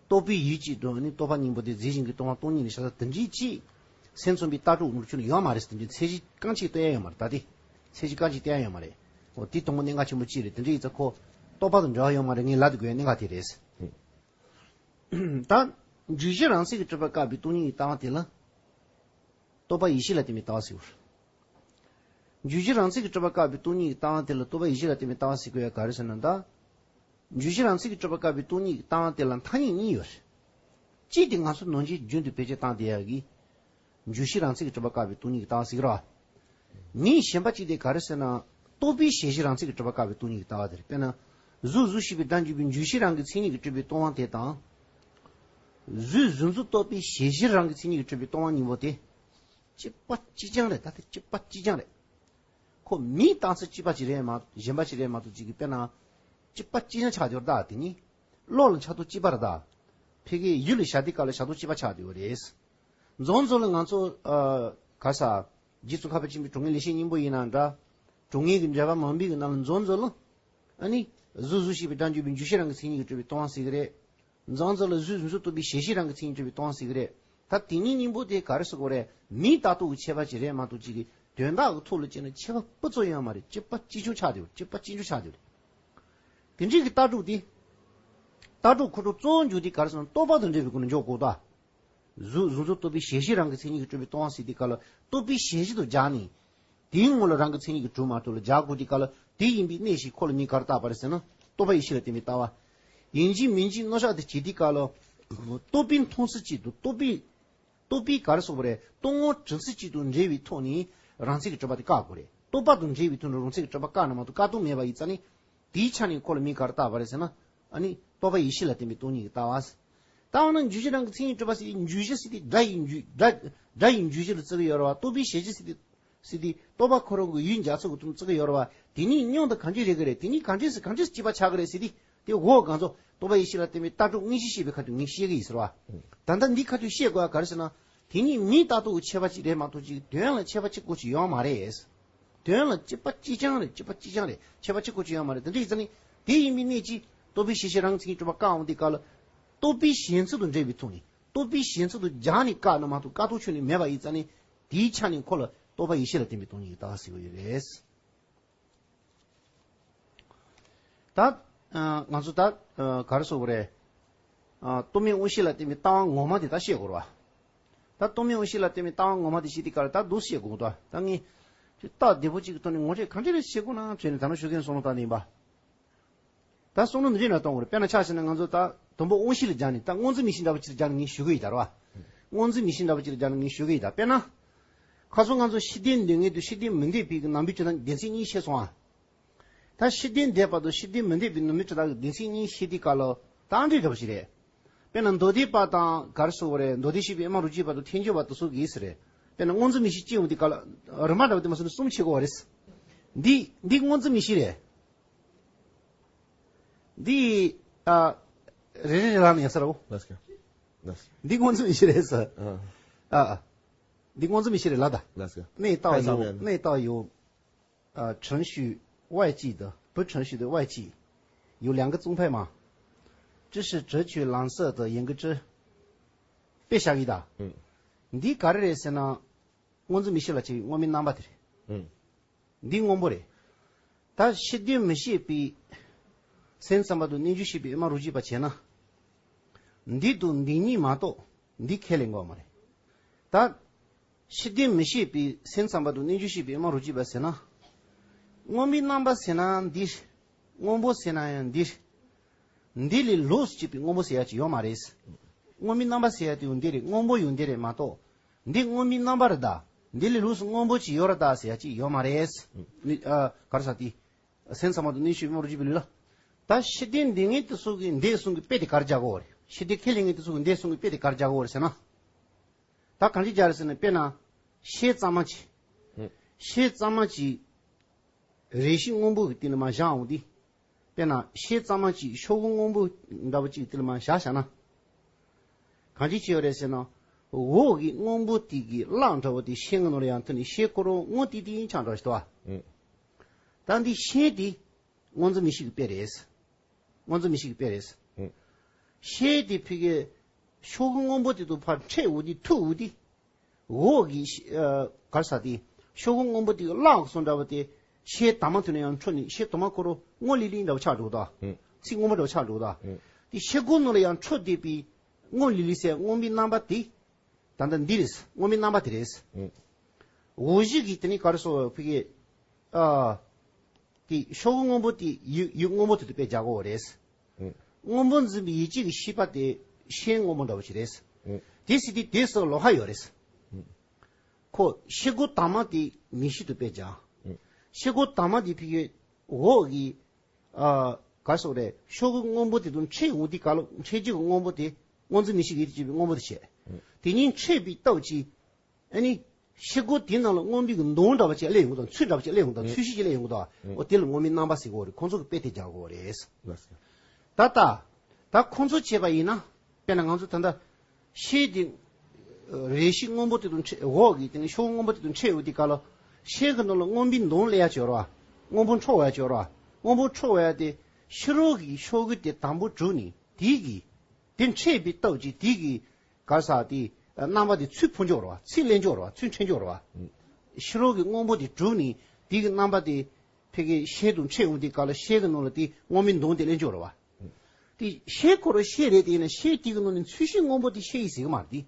རྟོག་པའི་ཡུལ་གཅིག་ཏུ་ནི་རྟོག་པ་གཉིས་པོ་དེ་རྫས་གཞན་གྱི་སྟོང་པ་སྟོང་ཉིད་ལ་བཞག་ས་དེ་འདྲའི་ཅིག་སེམས་མཚོན་པའི་ལྟ་གྲུབ་ནུབ་ཆུ་ལ་ཡོད་མ་རེད། དེ་འདྲའི་ཚད་གཞི་རྐང་གཅིག་བཏོན་ཡ་ཡོད་མ་རེད། ད་དེ་ཚད་གཞི་རྐང་གཅིག་བཏོན་ཡ་ཡོད་མ་རེད། འོ་དེ་དང་པོ་གནད་འགག་ཆེན་པོ་གཅིག་རེད། དེ་འདྲ་ཡིན་ཙང་ཁོ་རྟོག་པ་དང་འབྲེལ་བ་ཡོད་མ་རེད། ངས་ལབ་དགོས་ཡ་གནད་འགག་དེ་རེད། ད་འཇུག་གཞི་རང་མཚན་གྱིས་གྲུབ་པ་བཀག་པའི་སྟོང་ཉིད་ཀྱི་ལྟ་བ་དེ་ལ་རྟོག་པ་ཡེ་ཤེས་ལ་བརྟེན་པའི་ལྟ་བ་ཟེར་བ་རེད། འཇུག་གཞི་རང་མཚན་གྱིས་གྲུབ་པ་བཀག་པའི་སྟོང་ཉིད་ཀྱི་ལྟ་བ་དེ་ལ་རྟོག་པ་ཡེ་ཤེས་ལ་བརྟེན་པའི་ལྟ་བ་ཟེར་དགོས་ཡ་ག་རེ་ཟེར་ན་ད། འཇུག་གཞི་རང་མཚན་གྱིས་གྲུབ་པ་བཀག་པའི་སྟོང་ཉིད་ཀྱི་ལྟ་བ་དེ་ལ་ཐ་སྙད་གཉིས་ཡོད་རེད། གཅིག་དེ་ང་ཚོ་ནང་བཞིན་རྒྱུན་དུ་བེད་སྤྱོད་བཏང་བསྡད་ཡག་གི། འཇུག་གཞི་རང་མཚན་གྱིས་གྲུབ་པ་བཀག་པའི་སྟོང་ཉིད་ཀྱི་ལྟ་བ་ཟེར་གྱི་རེད་བ། གཉིས་གཞན་པ་གཅིག་དེ་ག་རེ་ཟེར་ན། རྟོག་པའི་ཞེན་གཞི་རང་མཚན་གྱིས་གྲུབ་པ་བཀག་པའི་སྟོང་ཉིད་ཀྱི་ལྟ་བ་དེ་རེད། དཔེར་ན། གཟུགས་གཟུགས་ཤེས་པའི་སྒྲ་འཇུག་པའི་འཇུག་ཤེས་རང་གི་མཚན་ཉིད་ཀྱིས་གྲུབ་པའི་སྟོང་པ་དེ་དང་། གཟུགས་གཟུགས་མཚོན་རྟོག་པའི་ཞེན་གཞི་རང་གི་མཚན་ཉིད་ཀྱིས་གྲུབ་པའི་སྟོང་པ་གཉིས་པོ་དེ། གཅིག་པ་གཅིག་རྐྱང་རེད། ད་དེ་གཅིག་པ་གཅིག་རྐྱང་རེད། ཁོ་མིང་བཏགས་ཚེ་གཅིག་པ་གཅིག་རེད་མ་གཞན་པ་གཅིག་རེད་མ་གཏོགས། གཅིག་གི་དཔེར་ན། གཅིག་པ་གཅིག་རྐྱང་ཆགས་ཡོད་རེད་ད། དེ་ནི། བློ་ལ་ཆགས་རྟོག་གཅིག་པ་རེད་ད། ཕ་གིའི་ཡུལ་ལ་བཞག་དུས་སྐབས་ལ་ཆགས་རྟོག་གཅིག་པ་ཆགས་ཡོད་རེད། མཚོན་བཟོ་ལ་ང་ཚོ་ཨ་ག་ས། རྗེ་ཙོང་ཁ་པ་ཆེན་པོའི་གྲུབ་བརྙེས་ལེགས་བཤད་སྙིང་པོ་ཡིན་ན་འདྲ། གྲུབ་བརྙེས་ཀྱི་འགྲེལ་པ་མང་པོའི་གི་ནང་ལ་མཚོན་བཟོ་ལ། ཨ་ནི། གཟུགས་གཟུགས་ཤེས་པའི་སྒྲ་འཇུག་པའི་འཇུག་ཤེས་རང་གི་མཚན་ཉིད་ཀྱིས་གྲུབ་པའི་སྟོང་པ་ཟེར་གི་རེད། མཚོན་བཟོ་ལ་གཟུགས་གཟུགས་མཚོན་རྟོག་པའི་ཞེན་གཞི་རང་གི་མཚན་ཉིད་གྲུབ་པའི་སྟོང་པ་ཟེར་གི་རེད། ད་དེ་གཉིས་གཉིས་པོ་དེ་ག་རེ་ཟེར་དགོས་རེད། མིང་བཏགས་རྟོགས་ཀྱི་ཁྱད་པར་ཅིག་རེད་མ་གཏོགས། གཅིག་གི་དོན་དག་གི་ཐོག་ལ་བྱས་ན་ཁྱད་པར་སྤུ་ཙམ་ཡོད་མ་རེད། གཅིག་པ་གཅིག་མཚུངས་ཆགས་བསྡད་ཡོད། གཅིག་པ་གཅིག་མཚུངས་ཆགས་བསྡད་ཡོད། དེ་འདྲའི་གི་ལྟ་གྲུབ་དེ། ལྟ་གྲུབ་ཁོ་ཚོ་གཙོ་བོ་འཇོག་དུས་ག་རེ་ཟེར་ན་རྟོག་པ་དང་འབྲེལ་བའི་སྒོ་ནས་འཇོག་དགོས་ད། གཟུགས་གཟུགས་མཚོན་རྟོག་པའི་ཞལ་བཞི་རང་གི་མཚན་ཉིད་ཀྱིས་གྲུབ་པའི་སྟོང་པ་ཟེར་དུས་སྐབས་ལ་རྟོག་པའི་ཞལ་བཞི་དུ་སྦྱར་ནས། དེའི་ངོ་ལ་རང་གི་མཚན་ཉིད་ཀྱིས་གྲུབ་མ་གྲུབ་ལ་སྦྱར་དགོས་དུས་སྐབས་ལ། དེ་ཡིན་པའི་གནད་ཞིག་ཁོ་ལ་མིང་ག་རེ་བཏགས་པ་རེད་ཟེར་ན། རྟོག་པ་ཡེ་ཤེས་ལ་བརྟེན་པའི་ལྟ་བ། ཡིན་གཅིག་མིན་གཅིག་རྣོ་ཤག་དེ་བྱེད་དུས་སྐབས་ལ། རྟོག་པས་མཐོང་ཚུལ་གཅིག་ཏུ་རྟོག་པས། རྟོག་པས་ག་རེ་ཟེར་དགོས་རེད། རྟོག་ངོར་གྲུབ་ཚུལ་གཅིག་ཏུ་འབྲེལ་བའི་ཐོག་ནས་རང་མཚན་གྱིས་གྲུབ་པ་དེ་བཀག་དགོས་རེད། རྟོག་པ་དང་འབྲེལ་བའི་ཐོག་ནས་རང་མཚན་གྱིས་གྲུབ་པ་བཀག་ན་མ་གཏོགས་བཀག་སྡོམ་མེད་པ་ཡིན་ཙང་ནི། དེའི་ཆ་ནས་ཁོ་ལ་མིང་ག་རེ་བཏགས་པ་རེད་ཟེར་ན། ཨ་ནི་རྟོག་པ་ཡེ་ཤེས་ལ་བརྟེན་པའི་སྟོང་ཉིད་ཀྱི་ལྟ་བ། ད་འོ་ན་འཇུག་གཞི་རང་གི་མཚན་ཉིད་གྲུབ་པ་ཟེར་དུས། འཇུག་གཞི་ཟེར་དུས་སྒྲ་ཡི་འཇུག་སྒྲ་སྒྲ་ཡི་འཇུག་གཞི་ལ་བརྩི་གི་ཡོད་རེད་བ། རྟོག་པའི་ཞལ་བཞི་ཟེར་དུས་ཟེར་དུས་རྟོག་པ་ཁོ་རང་གི་ཡུལ་འཇགས་ཚུལ་གྱི་ཐོག་ནས་བརྩི་གི་ཡོད་རེད་བ། དེ་གཉིས་མཉམ་དུ་གང་ཅི་རེད་གི་རེད། དེ་གཉིས་གང་ཅི་སེ་གང་ཅི་སེ་གཅིག་པ་ཆགས་གི་རེད་ཟེར་དུས། དེ་འོག་གང་ཚོ་རྟོག་པ་ཡེ་ཤེས་ལ་བརྟེན་པའི་ལྟ་གྲུབ་དངོས་གཞི་བཤད་པའི་ཁ་ཐུག་ངས་བཤད་གི་ཡིན་ཟེར་བ། ད་ལྟ་འདི་ཁ་ཐུག་བཤད་དགོས་ཡ་ག་རེ་ཟེར་ན། དེ་གཉིས་མིང་ལྟ་སྟངས་ཀྱི་ཁྱད་པར་གཅིག་རེད་མ་གཏོགས་ཅིག་དོན་ལ་ཁྱད་པར་གཅིག་པོ་ཅིག་ཡོད་མ་རེད། དོན་ལ་གཅིག་པ་གཅིག་རྐྱང་རེད། གཅིག་པ་གཅིག་རྐྱང་རེད། ཁྱད་པར་གཅིག་པོ་ཅིག་ཡོད་མ་རེད། དེ་འདྲ་ཡིན་ཙང་ནི། དེ་ཡིན་པའི་གནད་ཀྱིས་རྟོག་པའི་ཞལ་བཞི་རང་གི་མཚན་ཉིད་གྲུབ་པ་བཀག་འོང་དུས་སྐབས་ལ། རྟོག་པའི་ཞེན་ཚུལ་དང་འབྲེལ་བའི་ཐོག་ནས། རྟོག་པའི་ཞེན་ཚུལ་དང་སྦྱར་ནས་བཀག་ན་མ་གཏོགས་བཀག་རྟོགས་ཆོས་ནི་མེད་པ་ཡིན་ཙང་ནི། དེའི་ཆ་ནས་ཁོ་ལ་རྟོག་པ་ཡེ་ཤེས་ལ་བརྟེན་པའི་སྟོང་ཉིད་ཀྱི་ལྟ་བ་ཟེར་གྱི་ཡོད་རེད། ད། ཨ། ང་ཚོ་ད། ཨ། ག་རེ་ཟེར་དགོས་རེད། ཨ། རྟོག་མེད་དབང་ཤེས་ལ་བརྟེན་པའི་ལྟ་བ་ངོ་མ་དེ་ད་བཤད་དགོས་རེད་བ། ད་རྟོག་མེད་དབང་ཤེས་ལ་བརྟེན་པའི་ལྟ་བ་ངོ་མ་དེ་བཤད་དུས་སྐབས་ལ་ད་འདུག་སེ་བཤད་དགོས་འདུག་ད་ངས་ཅིག་སྟབས་བདེ་པོ་ཅིག་གི་ཐོག་ནས་ངོ་སྤྲོད་ག་འདྲ་རེ་བྱེད་དགོས་ན་བྱས་ནས་ད་ནང་ཞུ་མཁན་བསམ་བློ་བཏང་ནས་ཡིན་པ། ད་བསམ་བློ་འདི་འདྲ་གཏོང་དགོས་རེད། དཔེར་ན་ཆ་བཞག་ན་ང་ཚོ་ད་དང་པོ་དབང་ཤེས་ལ་སྦྱར་ནས། ད་སྔོ་འཛིན་མིག་ཤེས་འདྲ་པོ་ཅིག་ལ་སྦྱར་ནས་ངས་ཞུ་གི་ཡིན་ད་རེད་བ། སྔོ་འཛིན་མིག་ཤེས་འདྲ་པོ་ཅིག་ལ་སྦྱར་ནས་ངས་ཞུ་གི་ཡིན་ད། དཔེར་ན། ཁ་སང་ང་ཚོ་ཤེས་ལྡན་འདོད་མཁན་དང་ཤེས་ལྡན་མི་འདོད་པའི་གི་ནང་པའི་ཆོས་དང་སྡེ་ཚན་གཉིས་བཤད་སོང་ཨ། ད་ཤེས་ལྡན་འདོད་པ་དང་ཤེས་ལྡན་མི་འདོད་པའི་ནང་པའི་ཆོས་དག་གི་སྡེ་ཚན་གཉིས་བཤད་དུས་སྐབས་ལ་ད་འདྲའི་འདྲ་པོ་ཞིག་རེད། དཔེར་ན་མདོ་སྡེ་པ་དང་ག་རེ་ཟེར་དགོས་རེད། མདོ་སྡེ་བཤད་པའི་ཨ་མ་རུ་སྐྱེས་པ་དང་ཐལ་འགྱུར་བ་དེ་ཚོ་གིས་ཟེར་རེད། དཔེར་ན་སྔོ་འཛིན་མིག་ཤེས་སྐྱེ་འོང་དུས་སྐབས་ལ་རིམ་པ་འདྲ་པོ་དེ་མ་སོང་ནས་གསུམ་བྱེད་དགོས་པ་རེད། འདི་འདི་སྔོ་འཛིན་མིག་ཤེས་རེད། འདི། ཨ། རེ་རེ་རེ་ལབ་ན་ཡག་ས་རེད་བོ། ལགས་སོ། ལགས་སོ། འདི་སྔོ་འཛིན་མིག་ཤེས་རེད་ཟེར། ཨ། ཨ། ཨ། འདི་སྔོ་འཛིན་མིག་ཤེས་རེད་ལབ་ད། ལགས་སོ། 内道有， 内道有， 呃，程序，外界的外界，有两个宗派嘛。这是哲学蓝色的严歌臻 དཔེ་བཞག་གི་ད། ཨུམ། འདི་ག་རེ་རེད་ཟེར་ན། སྔོ་འཛིན་མིག་ཤེས་ལ་བྱས་པའི་དངོས་མེད་རྣམ་པ་དེ་རེད། ཨུམ། འདི་སྔོན་པོ་རེད། ད་ཤེས་ལྡན་མི་ཤེས་པའི་སེམས་ཙམ་པ་དང་རྣལ་འབྱོར་ཤེས་པའི་ཨ་མ་རུ་སྐྱེས་པ་བྱས་ན། འདི་དང་འདི་གཉིས་མ་གཏོགས་འདི་ཁས་ལེན་དགོས་མ་རེད། ད་ཤེས་ལྡན་མི་ཤེས་པའི་སེམས་ཙམ་པ་དང་རྣལ་འབྱོར་ཤེས་པའི་ཨ་མ་རུ་སྐྱེས་པ་ཟེར་ན། དངོས་མེད་རྣམ་པ་ཟེར་ན་འདི། སྔོན་པོ་ཟེར་ན་ཡང་འདི། འདི་ལས་ལོགས་སུ་སྐྱེས་པའི་སྔོན་པོ་ཟེར་ཡ་ཅིག་ཡོད་མ་རེད། དངོས་མེད་རྣམ་པ་ཟེར་ཡ་དེ་ཡང་འདི་རེད། སྔོན་པོ་ཡང་འདི་རེད་མ་གཏོགས། འདི་དངོས་མེད་རྣམ་པ་རེད་ད། འདི་ལས་ལོགས་སུ་སྔོན་པོ་ཅིག་ཡོད་རེད་ད་ཟེར་ཡ་ཅིག་ཡོད་མ་རེད། ནི། ཨ། ག་རེ་ཟེར་དེ། སེམས་ཙམ་པ་དང་རྣལ་འབྱོར་ཤེས་པའི་ཨ་མ་རུ་སྐྱེས་པའི་ལུགས་ལ། ད་ཤེས་ལྡན་འདོད་མཁན་དེ་ཚོ་གིས་འདོད་གསུམ་གྱི་དཔེ་དེ་ག་རེ་སྦྱར་གོ་རེད། ཤེས་ལྡན་ཁས་ལེན་མཁན་དེ་ཚོ་གིས་འདོད་གསུམ་གྱི་དཔེ་དེ་ག་རེ་སྦྱར་གོ་རེད་ཟེར་ན། ད་གང་ཅི་སྦྱར་རེད་ཟེར་ན། དཔེར་ན། ཤེལ་གཙང་མ་ཅིག་ཨུ། ཤེལ་གཙང་མ་ཅིག་རས་གཞི་སྔོན་པོ་གི་སྟེང་ལ་མར་བཞག་འོང་དུས། དཔེར་ན་ཤེལ་གཙང་མ་ཅིག་ཤོག་གུ་སྔོན་པོ་འདྲ་བོ་ཅིག་སྟེང་ལ་མར་བཞག་བཞག་ན། གང་ཅི་བྱས་ཡོད་རེད་ཟེར་ན། འོག་གི་སྔོན་པོ་དེ་གི་རླངས་འདྲ་བོ་དེ་ཤེལ་གྱི་ནང་ལ་ཡར་ཐོན་ནས་ཤེལ་ཁོ་རང་སྔོ་ཏིག་ཏིག་ཆགས་འགྲོ་ཞིག་འདུག་བ། ཨུ། ད་འདི་ཤེལ་དེ་སྔོ་འཛིན་མིག་ཤེས་ཀྱི་དཔེ་རེད། སྔོ་འཛིན་མིག་ཤེས་ཀྱི་དཔེ་རེད། ཨུ། ཤེལ་དེ་ཕ་གི་ཤོག་གུ་སྔོན་པོ་དེ་དང་ཕར་འཕྲད་འོང་དུས་ཐུག་འོང་དུས། འོག་གི་ཤེ། ཨ། ག་རེ་ཟེར་དེ། ཤོག་གུ་སྔོན་པོ་དེ་གི་རླངས་སོང་འདྲ་བོ་དེ། ཤེལ་དྭངས་མ་ཐོན་ནས་ཡར་འཕྲོས་ནས་ཤེལ་དྭངས་མ་ཁོ་རང་སྔོ་ལི་ལི་འདྲ་བོ་ཆགས་འགྲོ་གི་འདུག་བ། ཨུ། ཚིག་སྔོན་པོ་འདྲ་བོ་ཆགས་འགྲོ་གི་འདུག་བ། ཨུ། དེ་ཤེལ་སྒོ་ནང་ལ་ཡར་འཕྲོས་བསྡད་པའི་སྔོ་ལི་ལི་ཟེར་དངོས་མེད་རྣམ་པ་དེ། ད་ལྟ་འདི་རེད། དངོས་མེད་རྣམ་པ་དེ་རེད། ཨུ། འོག་གཞུག་གི་དེ་ནི་ག་རེ་ཟེར་བ་ཕ་གི། ཨ། དེ་ཤོག་གུ་སྔོན་པོ་དེ་ཡུལ་ཡུལ་སྔོན་པོ་དེ་དང་དཔེ་སྦྱར་གྱི་ཡོད་རེད། ཨུ། སྔོན་པོ་འཛིན་པའི་ཡིད་ཀྱི་ཤེས་པ་དེ་ཤེལ་སྔོན་པོ་འདྲ་བོ་ཞིག་རེད། ཨུ། དེ་ཟེར་དུས་དེ་སོགས་ལོགས་ཀ་ཡོད་རེད། ཨུ། ཁོ་ཤེལ་སྒོ་དྭངས་མ་དེ་མིག་ཤེས་དང་དཔེ་སྦྱར། ཨུ། ཤེལ་སྒོ་དྭངས་མ་དེ་ཕ་གི་འོག་གི། ཨ། ག་རེ་ཟེར་དགོས་རེད། ཤོག་གུ་སྔོན་པོ་དེ་དང་འཕྲད་འོང་དུས་སྐབས་ལ་འཕྲད་རྒྱུ་གི་སྔོན་པོ་དེ་སྔོ་འཛིན་མིག་ཤེས་ཀྱིས་དེ་བྱས་པའི་སྔོན་པོ་དེ་བྱས། ཨུ། དེ་གཉིས་འཕྲད་པའི་སྟབས་ཀྱིས། ཨ་ནི། ཤེལ་སྒོ་དེའི་ནང་ལ་སྔོན་པོའི་གི་མདོངས་འདྲ་བ་ཅིག་སླེབས་ཡོང་གི་འདུག་ཚུལ་འདྲ་བ་ཅིག་སླེབས་ཡོང་གི་འདུག་ཨེ། ཚུལ་བཞི་ཅིག་སླེབས་ཡོང་གི་འདུག་ཨེ། འོ་དེ་ལ་སྔོན་མའི་རྣམ་པ་ཟེར་གྱི་ཡོད་རེད། ཁོང་ཚོ་གི་དཔེ་དེ་སྦྱར་གྱི་ཡོད་རེད། ལགས་སོ། ད་ལྟ། ད་ཁོང་ཚོ་བྱས་པ་ཡིན་ན། དཔེར་ན་ང་ཚོ་ད་ལྟ། ཤེལ་དེ། རས་གཞི་སྔོན་པོ་དེ་དང་འཕྲད། འོག་གི་དེ་ནི་ཤོག་སྔོན་པོ་དེ་དང་འཕྲད་ཡོང་དུས་སྐབས་ལ། ཤེལ་གྱི་ནང་ལ་སྔོན་པོའི་མདོངས་སླེབས་ཡ་ཅིག་ཡོད་རེད་བ། སྔོན་པོ་འཕྲོ་འོང་ཡ་ཅིག་ཡོད་རེད་བ། སྔོན་པོ་འཕྲོ་འོང་ཡ་དེ། ཕྱི་རོལ་གྱི་ཤོག་གུ་དེ་དང་པོ་གྲུབ་ནས་དེ་གི། དེ་འཕྲད་པའི་སྟབས་ཀྱིས་དེ་གི། ག་རེ་ཟེར་དེ། རྣམ་པ་དེ་ཚུར་འཕོ་འགྱོ་རེད་བ། ཚུར་སླེབས་འགྱོ་རེད་བ། ཚུར་འཕྲད་འགྱོ་རེད་བ། ཨུ། ཕྱི་རོལ་གྱི་སྔོན་པོ་དེ་གྲུབ་ནས་དེ་གི་རྣམ་པ་དེ་ཕ་གི་ཤེལ་དང་འཕྲད་འོང་དུས་སྐབས་ལ་ཤེལ་གྱི་ནང་ལ་དེ་སྔོན་མའི་མདོངས་དེ་སླེབས་འགྱོ་རེད་བ། ཨུ། དེ་ཤེལ་ཁོ་རང་ཤེལ་རེད་དེ་ཡིན་ན་ཤེལ་དེ་གི་ནང་ནས་ཚུལ་བཞིན་སྔོན་པོ་དེ་ཤེལ་ཡིན་ཟེར་གྱི་མ་རེད་དེ།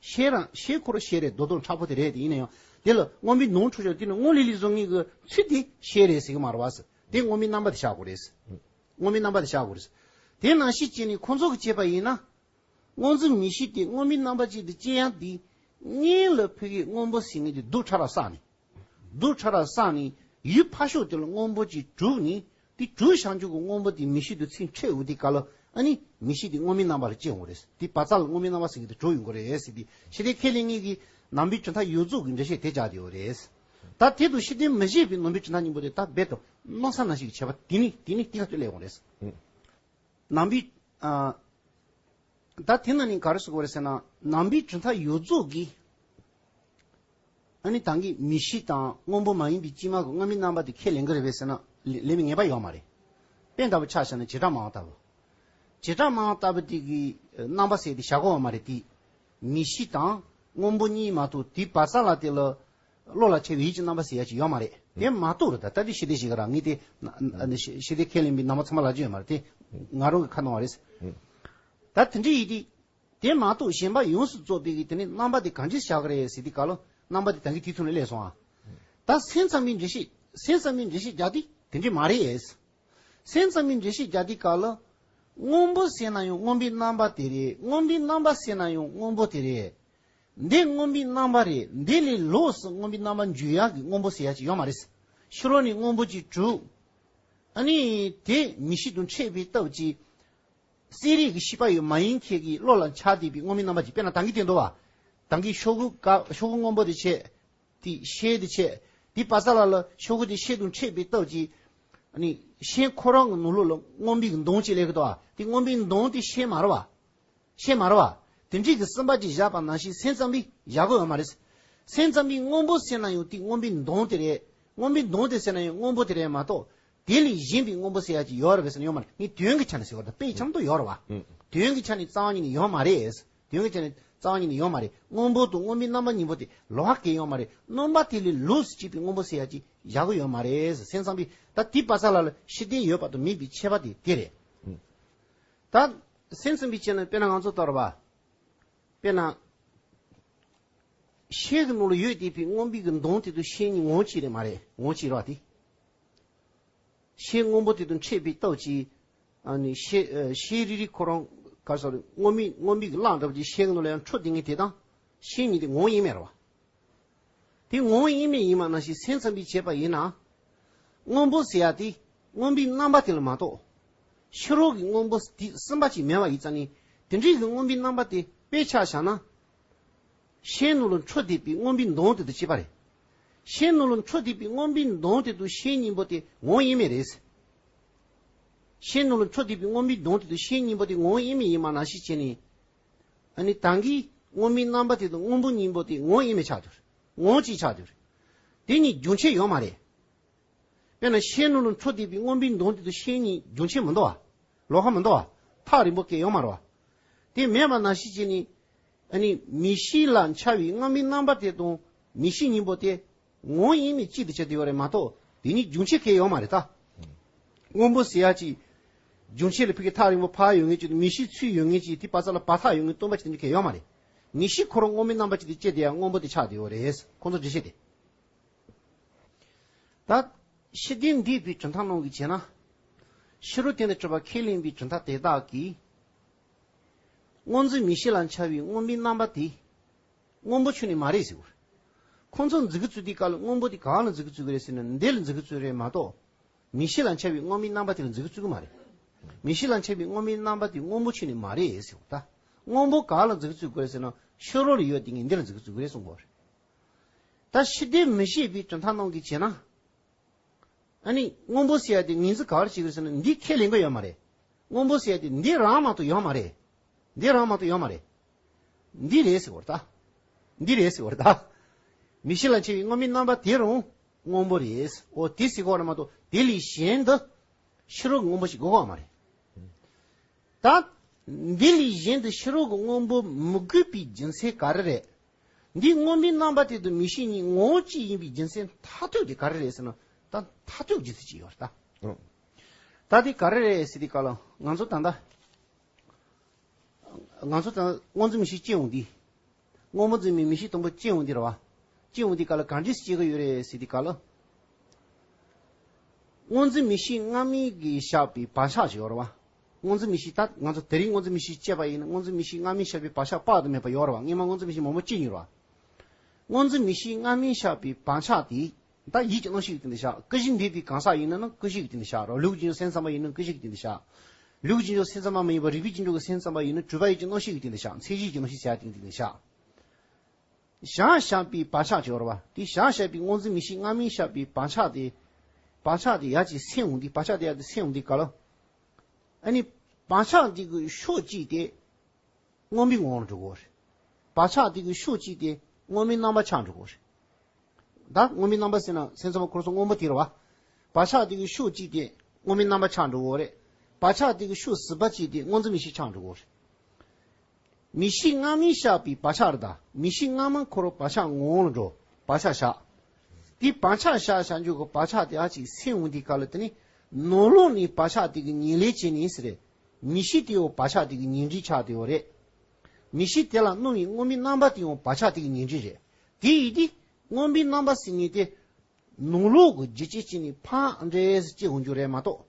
ཤེལ་རང་ཤེལ་ཁོ་རང་ཤེལ་རེད། རྡོ་རྡོག་མཁྲེགས་པོ་དེ་རེད། དེ་ཡིན་ན་ཡང་དེ་ལ་སྔོན་མའི་ནང་འཁྲུག་ཤོར་དེ་ནི་སྔོན་ལས་ལས་བཟོ་མཁན་གྱི་ཚུལ་དེ་ཤེལ་རེད་ཟེར་གྱི་མ་རེད་བ་ཟེར། དེ་སྔོན་མའི་རྣམ་པ་དེ་བཞག་དགོས་རེད་ཟེར། སྔོན་མའི་རྣམ་པ་དེ་བཞག་དགོས་རེད་ཟེར། དེ་ནང་བཞིན་བྱས་ནས་ཁོང་ཚོ་གིས་བྱས་པ་ཡིན་ན། སྔོ་འཛིན་མིག་ཤེས་དེ་སྔོན་མའི་རྣམ་པ་ཅིག་ཏུ་སྐྱེ་ཡག་དེ། སྔོན་ལ་ཕ་གི་སྔོན་པོ་ཟེར་མཁན་དེ་རྡུལ་ཕྲ་རབ་བསགས་ནས། རྡུལ་ཕྲ་རབ་བསགས་ནས་ཡུལ་ཕར་ཕྱོགས་དེ་ལ་སྔོན་པོ་ཅིག་གྲུབ་ནས། དེ་གྲུབ་བཞག་རྒྱུ་གི་སྔོན་པོ་དེ་མིག་ཤེས་དེ་ཚུར་འཕྲད་འོང་དུས་སྐབས་ལ་ཨ་ནི་མིག་ཤེས་དེ་སྔོན་མའི་རྣམ་པ་ལ་སྐྱེ་འོང་རེད། དེ་བ་ཚ་ལ་སྔོན་མའི་རྣམ་པ་ཟེར་མཁན་དེ་གྲུབ་ཡོང་གི་རེད་ཟེར་ཏེ། ཤེས་ལྡན་ཁས་ལེན་མཁན་གྱི་ནང་པའི་གྲུབ་མཐའ་ཡོངས་རྫོགས་ཀྱི་འགྲེལ་བཤད་དེ་སྦྱར་ཡོད་རེད། ད་དེ་དང་ཤེས་ལྡན་མི་བཞེད་པའི་ནང་པའི་གྲུབ་མཐའ་གཉིས་པོ་དེ་ད་རྦད་དེ་གནམ་ས་ནང་བཞིན་གྱི་ཁྱད་པར་དེ་ནི་དེ་ནི་དེ་ག་ཚོད་སླེབས་འོང་རེད། ནང་པའི། ཨ། ད་དེ་ནང་ནས་ག་རེ་ཟེར་དགོས་རེད་ཟེར་ན། ནང་པའི་གྲུབ་མཐའ་ཡོངས་རྫོགས་ཀྱིས་ཨ་ནི་ད་གིན་མིག་ཤེས་དང་སྔོན་པོ་མ་ཡིན་པའི་དཀྱིལ་མ་གི་སྔོན་མའི་རྣམ་པ་དེ་ཁས་ལེན་གྱི་རེད་པས་ཟེར་ན། ལེ་ལེན་པའི་ངེས་པ་ཡོད་མ་རེད། དཔེ་ལྟ་བུ་ཆ་བཞག་ན་བྱེ་བྲག་སྨྲ་བ་ལྟ་བུ། བྱེ་བྲག་སྨྲ་བ་ལྟ་བུ་དེ་གིས་རྣམ་པ་ཟེར་དེ་བཞག་གི་ཡོད་མ་རེད་དེ། མིག་ཤེས་དང་སྔོན་པོ་གཉིས་མ་གཏོགས་དེའི་བ་ཚ་ལ་དེ་ལ། བློ་ལ་འཆར་བའི་ཡིད་ཀྱི་རྣམ་པ་ཟེར་ཡ་ཅིག་ཡོད་མ་རེད། དེ་མ་གཏོགས་རེད། ད་ལྟ་དེ་ཤེས་ལྡན་ཞིག་ག་རང་ངས་དེ་ན་ན་ཤེས་ཤེས་ལྡན་ཁས་ལེན་པའི་ནང་པ་ཚང་མ་ལབ་རྒྱུ་ཡོད་མ་རེད་དེ། ང་རང་གི་ཁ་གནང་བ་རེད། ད་དེ་འདྲ་ཡིན་དུས། དེ་མ་གཏོགས་གཞན་པ་ཡོངས་སུ་རྫོགས་པའི་གི་དེ་ནི་རྣམ་པ་དེ་གང་ཅི་བཞག་གི་རེད་ཟེར་དུས་སྐབས་ལ་རྣམ་པ་དེ་ད་གིན་དེའི་ཐོག་ནས་སླེབས་སོང་ཨ། ད་སེམས་ཙམ་པའི་འགྲེལ་བཤད་སེམས་ཙམ་པའི་འགྲེལ་བཤད་རྒྱག་དུས་དེ་འདྲ་མ་རེད། སེམས་ཙམ་པའི་འགྲེལ་བཤད་རྒྱག་དུས་སྐབས་ལ། སྔོན་པོ་ཟེར་ན་ཡང་སྔོན་པོའི་རྣམ་པ་དེ་རེད། སྔོན་པོའི་རྣམ་པ་ཟེར་ན་ཡང་སྔོན་པོ་དེ་རེད། འདི་སྔོན་པོའི་རྣམ་པ་རེད། འདི་ལས་ལོགས་སུ་སྔོན་པོའི་རྣམ་པ་འཇུག་ཡག་གི་སྔོན་པོ་ཟེར་ཡག་ཅིག་ཡོད་མ་རེད། ཕྱི་རོལ་ནས་སྔོན་པོ་ཅིག་གྲུབ། ཨ་ནི་དེ་མིག་ཤེས་དང་འཕྲད་པའི་སྟབས་ཀྱིས། གསལ་རིག་གི་ཤེས་པ་ཡོད་མ་ཡིན་མཁན་གྱི་བློ་ལ་འཆར་བསྡད་པའི་སྔོན་མའི་རྣམ་པ་ཅིག་དཔེར་ན་ད་གིན་དེ་འདུག་བ། ད་གིན་ཤོག་གུ་ཀ་ཤོག་གུ་སྔོན་པོ་དེ་བྱས། དེ་ཤེལ་དེ་བྱས། དེ་བ་ཚ་ལ་ལ་ཤོག་གུ་དེ་ཤེལ་དང་འཕྲད་པའི་སྟབས་ཀྱིས། ཨ་ནི་ཤེལ་ཁོ་རང་གི་ནང་ལོགས་ལ་སྔོན་པོའི་གི་མདོངས་ཅིག་སླེབས་ཀྱི་འདུག་བ། དེ་སྔོན་པོའི་མདོངས་དེ་ཤེལ་མ་རེད་བ། ཤེལ་མ་རེད་བ། དེ་འདྲའི་གི་སེམས་པ་ཅིག་བཞག་པ་ནང་བཞིན་སེམས་ཙམ་པས་བཞག་གི་ཡོད་མ་རེད། སེམས་ཙམ་པས་སྔོན་པོ་ཟེར་ན་ཡང་དེ་སྔོན་པོའི་མདོངས་དེ་རེད། སྔོན་པོའི་མདོངས་དེ་ཟེར་ན་ཡང་སྔོན་པོ་དེ་རེད་མ་གཏོགས། དེ་ལས་གཞན་པའི་སྔོན་པོ་ཟེར་ཡ་ཅིག་ཡོད་རེད་པས་ཟེར་ན་ཡོད་མ་རེད། ངས་དོན་གྱི་ཆ་ནས་ཟེར་བ་དང་དཔེ་ཆ་མ་གཏོགས་ཡོད་རེད་བ། ཨང་། དོན་གྱི་ཆ་ནས་རྩ་བ་ཉིད་ནས་ཡོད་མ་རེད། དོན་གྱི་ཆ་ནས་རྩ་བ་ཉིད་ནས་ཡོད་མ་རེད། སྔོན་པོ་དང་སྔོན་པོའི་རྣམ་པ་གཉིས་པོ་དེ་ལོགས་ཀ་ཡོད་མ་རེད། རྣམ་པ་དེ་ལས་ལོགས་སུ་སྐྱེས་པའི་སྔོན་པོ་ཟེར་ཡ་ཅིག་བཞག་གི་ཡོད་མ་རེད། སེམས་ཙམ་པས་ད་དེ་བ་ཚ་ལ་ལ་ཤེས་ལྡན་ཡོད་པ་དང་མེད་པའི་ཁྱད་པར་དེ་དེ་རེད། ཨང་། ད་སེམས་ཙམ་པའི་ཆ་ནས་དཔེར་ན་ང་ཚོ་ལྟར་བ། དཔེར་ན། ཤེལ་གྱི་ནང་ལ་ཡོད་བསྡད་པའི་སྔོན་པོའི་གི་མདོངས་དེ་དང་ཤེལ་གཉིས་ངོ་གཅིག་རེད་མ་རེད། ངོ་གཅིག་རེད་བ་དེ། ཤེལ་སྔོན་པོ་དེ་དང་འཕྲད་པའི་སྟབས་ཀྱིས། ཨ་ནི་ཤེལ་ཨ་ཤེལ་རིལ་རིལ་ཁོ་རང་ག་རེ་ཟེར་རེད། སྔོན་མའི་སྔོན་པོའི་གི་རླངས་འདྲ་པོ་ཅིག་ཤེལ་གྱི་ནང་ལ་ཡང་འཕྲོ་བསྡད་མཁན་དེ་དང་། ཤེལ་གཉིས་དེ་ངོ་བོ་དབྱེར་མེད་རེད་བ། དེ་ངོ་བོ་དབྱེར་མེད་ཡིན་པ་ནང་བཞིན་སེམས་ཙམ་པས་བྱས་པ་ཡིན་ན། སྔོན་པོ་ཟེར་ཡ་དེ་སྔོན་པོའི་རྣམ་པ་དེ་ལ་མ་གཏོགས། ཕྱི་རོལ་གྱི་སྔོན་པོ་དེ་གསུམ་པ་ཅིག་མེད་པ་ཡིན་ཙང་ནི། དེ་འདྲའི་གི་སྔོན་པོའི་རྣམ་པ་དེ་དཔེ་ཆ་བཞག་ན། ཤེལ་ནང་ལ་འཕྲོ་བསྡད་པའི་སྔོན་པོའི་མདོངས་དེ་དང་གཅིག་པ་རེད། ཤེལ་ནང་ལ་འཕྲོ་བསྡད་པའི་སྔོན་པོའི་མདོངས་དེ་དང་ཤེལ་གཉིས་པོ་དེ་ངོ་བོ་དབྱེར་མེད་རེད། ཤེལ་ནང་ལ་འཕྲོ་བསྡད་པའི་སྔོན་པོའི་མདོངས་དེ་དང་ཤེལ་གཉིས་པོ་དེ་ངོ་བོ་དབྱེར་མེད་ཡིན་པ་ནང་བཞིན་བྱས་ནས། ཨ་ནི་ད་གིན་སྔོན་མའི་རྣམ་པ་དེ་དང་སྔོན་པོ་གཉིས་པོ་དེ་ངོ་བོ་དབྱེར་མེད་ཆགས་འདུག་ངོ་བོ་གཅིག་ཆགས་འདུག་དེ་གཉིས་རྒྱུན་ཆད་ཡོད་མ་རེད། དཔེར་ན་ཤེལ་ནང་ལ་འཕྲོ་བསྡད་པའི་སྔོན་པོའི་མདོངས་དེ་དང་ཤེལ་གཉིས་རྒྱུན་ཆད་མི་འདུག་བ། ལོགས་ཀ་མི་འདུག་བ། ཐག་རིང་པོ་གང་ཡང་ཡོད་མ་རེད་བ། དེ་མེད་པ་ནང་བཞིན་བྱས་ནས། ཨ་ནི་མིག་ཤེས་ལ་འཆར་བའི་སྔོན་མའི་རྣམ་པ་དེ་དང་མིག་ཤེས་གཉིས་པོ་དེ་ངོ་བོ་དབྱེར་མེད་གཅིག་ཏུ་ཆགས་བསྡད་ཡོད་རེད་མ་གཏོགས་དེ་གཉིས་རྒྱུན་ཆད་གང་ཡང་ཡོད་མ་རེད་ད། སྔོན་པོ་ཟེར་ཡ་ཅིག་རྒྱུན་ཆད་ལ་ཕ་གི་ཐག་རིང་པོ་ཕར་ཡོད་མཁན་ཅིག་དང་མིག་ཤེས་ཚུར་ཡོད་མཁན་ཅིག་དེ་བ་ཚ་ལ་བར་ཐག་ཡོད་མཁན་སྟོང་པ་ཅིག་དེ་འདྲ་གང་ཡང་ཡོད་མ་རེད། མིག་ཤེས་ཁོ་རང་སྔོན་མའི་རྣམ་པ་ཅིག་ཏུ་སྐྱེས་བསྡད་ཡ་སྔོན་པོ་དེ་ཆགས་བསྡད་ཡོད་རེད། ཁོང་ཚོ་འགྲེལ་བཤད་དེ། ད་ཤེས་ལྡན་འདས་པའི་གྲུབ་མཐའ་ནང་གི་བྱས་ན། ཕྱི་རོལ་དོན་དང་གྲུབ་པ་ཁས་ལེན་པའི་གྲུབ་མཐའ་དེ་དག་གིས། སྔོ་འཛིན་མིག་ཤེས་ལ་འཆར་བའི་སྔོན་པོའི་རྣམ་པ་དེ། སྔོན་པོ་ཁྱོན་ནས་མ་རེད་ཟེར་བ། ཁོང་ཚོ་འཛིན་གྱི་བཙུགས་དུས་སྐབས་ལ་སྔོན་པོ་དེ་ག་ལ་འཛིན་གྱི་བཙུགས་ཀྱི་རེད་ཟེར་ན་འདི་ལ་འཛིན་གྱི་བཙུགས་རེད་མ་གཏོགས། མིག་ཤེས་ལ་འཆར་བའི་སྔོན་པོའི་རྣམ་པ་དེ་ལ་འཛིན་གྱི་བཙུགས་ཀྱི་མ་རེད། མིག་ཤེས་ལ་འཆར་བའི་སྔོན་པོའི་རྣམ་པ་དེ་སྔོན་པོ་ཁྱོན་ནས་མ་རེད་ཟེར་བ་ད། སྔོན་པོ་ག་ལ་འཛིན་གྱི་བཙུགས་ཀྱི་རེད་ཟེར་ན་ཕྱི་རོལ་ལ་ཡོད་དེ་ངས་འདི་ལ་འཛིན་གྱི་བཙུགས་ཀྱི་རེད་གསུངས་པ་རེད། ད་ཤེས་ལྡན་མི་བཞེད་པའི་གྲུབ་མཐའ་ནང་གི་བྱས་ན། ཨ་ནི་སྔོན་པོ་ཟེར་ཡ་དེ་ངོས་འཛིན་ག་རེ་བྱེད་ཀྱི་རེད་ཟེར་ན་འདི་ཁས་ལེན་གྱི་ཡོད་མ་རེད། སྔོན་པོ་ཟེར་ཡ་དེ་འདི་རང་མ་གཏོགས་ཡོད་མ་རེད། འདི་རང་མ་གཏོགས་ཡོད་མ་རེད། འདི་རེད་ཟེར་བ་རེད་ད། འདི་རེད་ཟེར་བ་རེད་ད། མིག་ཤེས་ལ་འཆར་བའི་སྔོན་མའི་རྣམ་པ་དེ་རང་སྔོན་པོ་རེད། འོ་དེ་ཟེར་གྱི་ཡོད་རེད་མ་གཏོགས་དེ་ལས་གཞན་དུ་ཕྱི་རོལ་གྱི་སྔོན་པོ་ཞིག་དགོས་ཀྱི་ཡོད་མ་རེད། ད། འདི་ལས་གཞན་དུ་ཕྱི་རོལ་གྱི་སྔོན་པོ་མི་དགོས་པའི་རྒྱུ་མཚན་ག་རེ་རེད། འདིའི་སྔོན་པོའི་རྣམ་པ་དེ་དང་མིག་ཤེས་གཉིས་ངོ་བོ་གཅིག་ཡིན་པའི་རྒྱུ་མཚན་མཐར་ཐུག་དེ་ག་རེ་རེད་ཟེར་ན། ད་མཐར་ཐུག་རྒྱུ་མཚན་གཅིག་ཡོད་རེད་ད། ཨང་། ད་དེ་ག་རེ་རེད་ཟེར་དུས་སྐབས་ལ་ང་ཚོ་ད་ལྟ། ང་ཚོ་ད་སྔོ་འཛིན་མིག་ཤེས་སྐྱེ་འོང་དུས། སྔོན་པོ་འཛིན་པའི་མིག་ཤེས་དང་པོ་སྐྱེ་འོང་དུས་རེད་བ། སྐྱེ་འོང་དུས་ག་ལ་ག་འདྲས་སྐྱེ་གི་ཡོད་རེད་ཟེར་དུས་ག་ལ། སྔོ་འཛིན་མིག་ཤེས་སྔ་མའི་གི་བཞག་པའི་བག་ཆགས་ཅིག་ཡོད་རེད་བ། སྔོ་འཛིན་མིག་ཤེས་ད་ང་ཚོ་དེ་རིང་སྔོ་འཛིན་མིག་ཤེས་སྐྱེས་པ་ཡིན་ན་སྔོ་འཛིན་མིག་ཤེས་སྔ་མའི་བཞག་པའི་བག་ཆགས་དཔག་ཏུ་མེད་པ་ཡོད་རེད་བ། སྔོན་མ་སྔོ་འཛིན་མིག་ཤེས་མང་པོ་སྐྱེས་ཡོད་རེད་བ། སྔོ་འཛིན་མིག་ཤེས་སྔ་མའི་བཞག་པའི་བག་ཆགས་དེ། ད་ཡིད་ཀྱི་རྣམ་ཤེས་ཀྱི་སྟེང་དུ་བཞག། ཀུན་གཞི་འདུས་པའི་གང་ཟག་ཡིན་ན་ནི་ཀུན་གཞི་ཡི་སྟེང་དུ་བཞག་རོ། ལུས་ཀྱི་སེམས་ཙམ་པ་ཡིན་ན་ཀུན་གཞི་ཡི་སྟེང་དུ་བཞག། ལུས་ཀྱི་སེམས་ཙམ་པ་མ་ཡིན་པ་རིག་པའི་རྒྱུན་འཇུག་གི་སེམས་ཙམ་པ་ཡིན་ན་གྲུབ་པ་ཡིད་ཀྱི་རྣམ་ཤེས་ཀྱི་སྟེང་དུ་བཞག། མཚན་གཞིའི་རྣམ་ཤེས་ཟེར་ཡ་སྟེང་དུ་བཞག། བཞག་བཞག་པའི་བག་ཆགས་ཅིག་ཡོད་རེད་བ། དེ་བཞག་བཞག་པའི་སྔོ་འཛིན་མིག་ཤེས་སྔ་མའི་བཞག་པའི་བག་ཆགས་དེ། བག་ཆགས་དེ་ཡར་ཅིག་སད་འོང་དུས་བག་ཆགས་དེ་ཡར་ཅིག་སད་འོང་དུས་ག་ལ། ཨ་ནི། བག་ཆགས་དེ་གི་ཕྱོགས་གཅིག་དེ། སྔོན་པོའི་ངོ་བོར་འགྲོ་གི་རེད། བག་ཆགས་དེ་གི་ཕྱོགས་གཅིག་དེ་སྔོན་པོའི་རྣམ་པ་ཆགས་འགྲོ་གི་རེད། ད་སྔོན་པོའི་རྣམ་པ་ཟེར་ན་སེམས་ཙམ་པ་འཁོར་སོང་སྔོན་པོ་དེ་རེད་བ། བག་ཆགས་དེ་གི་ཕྱོགས་གཅིག་དེ་སྔོན་པོའི་རྣམ་པ་ཆགས་འགྲོ་གི་རེད། བག་ཆགས་དེ་གི་ཕྱོགས་ཟུར་པ་གཅིག་དེ་སྔོ་འཛིན་མིག་ཤེས་ཆགས་འགྲོ་གི་རེད། མིག་ཤེས་སྔ་མའི་བཞག་པའི་བག་ཆགས་རེད་ད། མིག་ཤེས་སྔ་མ་འཁོར་བག་ཆགས་ངོ་བོ་ལ་འགྲོ། བག་ཆགས་བཞག། དེ་བག་ཆགས་བཞག་བཞག་འཇུག་གི་བག་ཆགས་དེ་ཨ་ཅིག་སད་འོང་དུས་ག་ལ་དེ་ནི། ནང་ལོགས་ནས་བག་ཆགས་དེ་གི་ཉེར་ལེན་བྱས་ནས་ཟེར་རེད། མིག་ཤེས་དེ་ཡང་བག་ཆགས་དེ་གི་ཉེར་འབྲེལ་ཆགས་བསྡད་ཡོད་རེད། མིག་ཤེས་དེ་ལ་སྣང་བའི་སྔོན་པོའི་རྣམ་པ་དེ་ཡང་བག་ཆགས་དེ་གི་ཉེར་འབྲེལ་རེད། དེ་ཡིན་དུས་སྔོན་པོའི་རྣམ་པ་ཟེར་མཁན་དེ། ནང་ལོགས་ཀྱི་འཇིགས་བྱེད་ཅིག་ནས་ཕར་འདྲེས་སུ་སྐྱེ་འོང་རྒྱུ་རེད་མ་གཏོགས།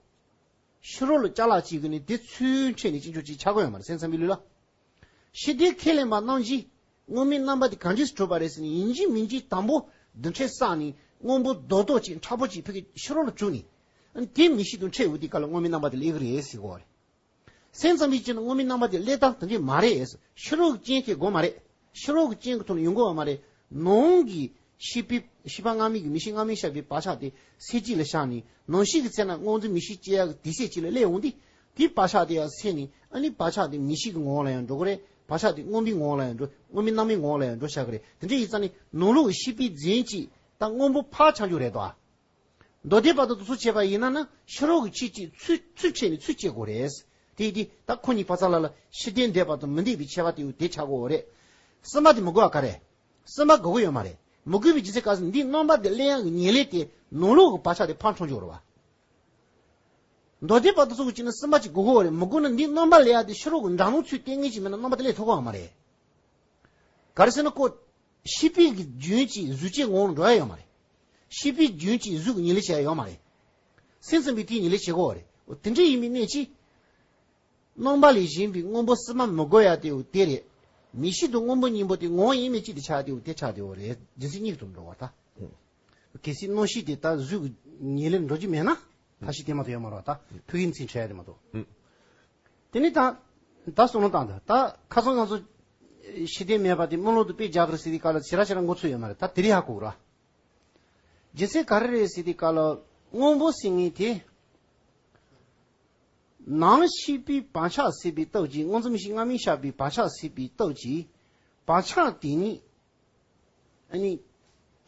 ཕྱི་རོལ་ལ་ཅ་ལག་ཅིག་གི་ནི་དེ་ཚུར་འཕྲད་ནས་སྐྱེ་འགྱུར་ཅིག་ཆགས་ཀྱི་ཡོད་མ་རེད། སེམས་ཙམ་པའི་ལུགས་ལ། ཤེས་ལྡན་ཁས་ལེན་པ་རྣམས་ཀྱིས་སྔོན་མའི་རྣམ་པ་དེ་གང་འདྲས་སུ་གྲུབ་པ་རེད་ཟེར་ནས་ཡིན་གཅིག་མིན་གཅིག་དང་པོ་རྡུལ་ཕྲན་བསགས་ནས་སྔོན་པོ་རྡོག་རྡོག་ཅིག་མཁྲེགས་པོ་ཅིག་ཕ་གི་ཕྱི་རོལ་ལ་བཅུག་ནས། དེ་མིག་ཤེས་དང་འཕྲད་འོང་དུས་ག་ལ་སྔོན་མའི་རྣམ་པ་དེ་སླེབས་ཀྱི་རེད་ཟེར་གོ་རེད། སེམས་ཙམ་པའི་སྤྱིར་ན་སྔོན་མའི་རྣམ་པ་དེ་སླེབས་སྟངས་དེ་འདྲས་མ་རེད། ཕྱི་རོལ་གྱི་རྐྱེན་གྱི་སྒོ་མ་རེད། ཕྱི་རོལ་གྱི་རྐྱེན་གྱི་ཐོག་ནས་ཡོང་གི་ཡོད་མ་རེད། ནང་གི་ཤེས་པའི་ཤེས་པ་སྔ་མའི་གི་མིག་ཤེས་སྔ་མའི་བཞག་པའི་བག་ཆགས་དེ་སད་གཅིག་ལ་བཞག་ནས་ནང་ཤེས་ཀྱི་ཚེ་ན་སྔོ་འཛིན་མིག་ཤེས་སྐྱེ་ཡག་གི་དུས་ཚོད་གཅིག་ལ་སླེབས་འོང་དུས། དེའི་བག་ཆགས་དེ་ཡང་སད་ནས་ཨ་ནི་བག་ཆགས་དེ་མིག་ཤེས་ཀྱི་ངོ་བོ་ལ་ཡང་འགྲོ་གི་རེད། བག་ཆགས་དེ་སྔོན་པོའི་ངོ་བོ་ལ་ཡང་འགྲོ། སྔོན་པོའི་རྣམ་སྨིན་ངོ་བོ་ལ་ཡང་འགྲོ་བྱ་གི་རེད། དེ་འདྲ་ཡིན་ཙང་ནི་ནང་ལོགས་ཀྱི་ཤེས་པའི་རྫས་གཅིག་ད་སྔོན་པོ་ཕར་ཆགས་རྒྱུ་རེད་དོ། མདོ་སྡེ་པ་དང་དེ་ཚོ་བྱས་པ་ཡིན་ན་ནི་ཕྱི་རོལ་གྱི་ཆོས་གཅིག་ཚུར་ཚུར་ཕྱིན་ནས་ཚུར་སྐྱེ་དགོས་རེད། དེ་དེ་ད་ཁོ་གཉིས་བར་ཚ་ལ་ལ་ཤེས་ལྡན་འདས་པ་དང་མི་འདས་པའི་ཁྱད་པར་དེ་ཡོད་དེ་ཆགས་དགོས་རེད། གསུམ་པ་དེ་མི་དགོས་པ་ག་རེད། གསུམ་པ་དགོས་ཀྱི་ཡོད་མ་རེད། མི་དགོས་པའི་རྒྱུ་མཚན་ག་ཟེར་འདིའི་རྣམ་པ་དེ་གླེང་ཡག་གི་ཉེར་ལེན་དེ་ནང་ལོགས་ཀྱི་བག་ཆགས་དེ་ཕར་འཕྲོ་འཇུག་རེད་བ། མདོ་སྡེ་པ་དེ་ཚོ་གི་བྱས་ན་གསུམ་པ་ཅིག་དགོས་ཀྱི་ཡོད་རེད། མི་དགོས་ན་འདིའི་རྣམ་པ་གླེང་ཡག་དེ་ཕྱི་རོལ་གྱི་འདྲ་མཉམ་ཚུར་བསྟན་མཁན་ཅིག་མེད་ན་རྣམ་པ་དེ་གླེང་ཐུབ་ཀྱི་ཡོད་མ་རེད། ག་རེ་ཟེར་ན་ཁོ། ཤེས་པའི་གི་རྒྱུན་གྱིས་གཟུགས་ཅན་ངོ་བོར་འགྲོ་ཡ་ཡོད་མ་རེད། ཤེས་པའི་རྒྱུན་གྱིས་གཟུགས་ཉེར་ལེན་བྱེད་ཡ་ཡོད་མ་རེད། སེམས་ཙམ་པའི་དེའི་ཉེར་ལེན་བྱེད་དགོས་པ་རེད། འོ་དེ་འདྲ་ཡིན་པའི་གནད་ཀྱིས། རྣམ་པ་ལས་གཞན་པའི་སྔོན་པོ་གསུམ་མ་མི་དགོས་ཡ་དེའོ་དེ་རེད། མིག་ཤེས་དང་སྔོན་པོ་གཉིས་པོ་དེ་ངོ་བོ་དབྱེར་མེད་གཅིག་ཏུ་ཆགས་དེའོ་དེ་ཆགས་དེའོ་རེད། རྒྱུ་མཚན་གཉིས་ཀྱིས་འགྲོ་བ་ད། གལ་སྲིད་རྣམ་ཤེས་དེ་ད་གཟུགས་ཉེར་ལེན་འགྲོ་རྒྱུ་མེད་ན། ཐབས་ཤེས་དེ་མ་གཏོགས་ཡོད་མ་རེད་བ་ད། ཐུགས་ཡིད་ཚིམ་བྱས་ཡ་དེ་མ་གཏོགས། ཨུ། དེ་ནི་ད། ད་བསམ་བློ་བཏང་ད། ད་ཁ་སང་ང་ཚོ་ཤེས་ལྡན་མེད་པ་དེ་སྨོན་ལམ་དུ་དཔེ་རྒྱག་གི་རེད་ཟེར་དུས་སྐབས་ལ་ཞེ་དྲག་ཞེ་དྲག་མགོ་ཚོས་ཡོད་མ་རེད། ད་དེ་རིང་ཧ་གོ་གི་ར། རྒྱུ་མཚན་ག་རེ་རེད་ཟེར་དུས་སྐབས་ལ་སྔོན་པོ་ཟེར་མཁན་དེ། ནང་ཤེས་པའི་བག་ཆགས་སད་པའི་སྟོབས་ཀྱིས་སྔོ་འཛིན་མིག་ཤེས་སྔ་མའི་བཞག་པའི་བག་ཆགས་སད་པའི་སྟོབས་ཀྱིས། བག་ཆགས་དེ་ཉིད། ཨ་ནི།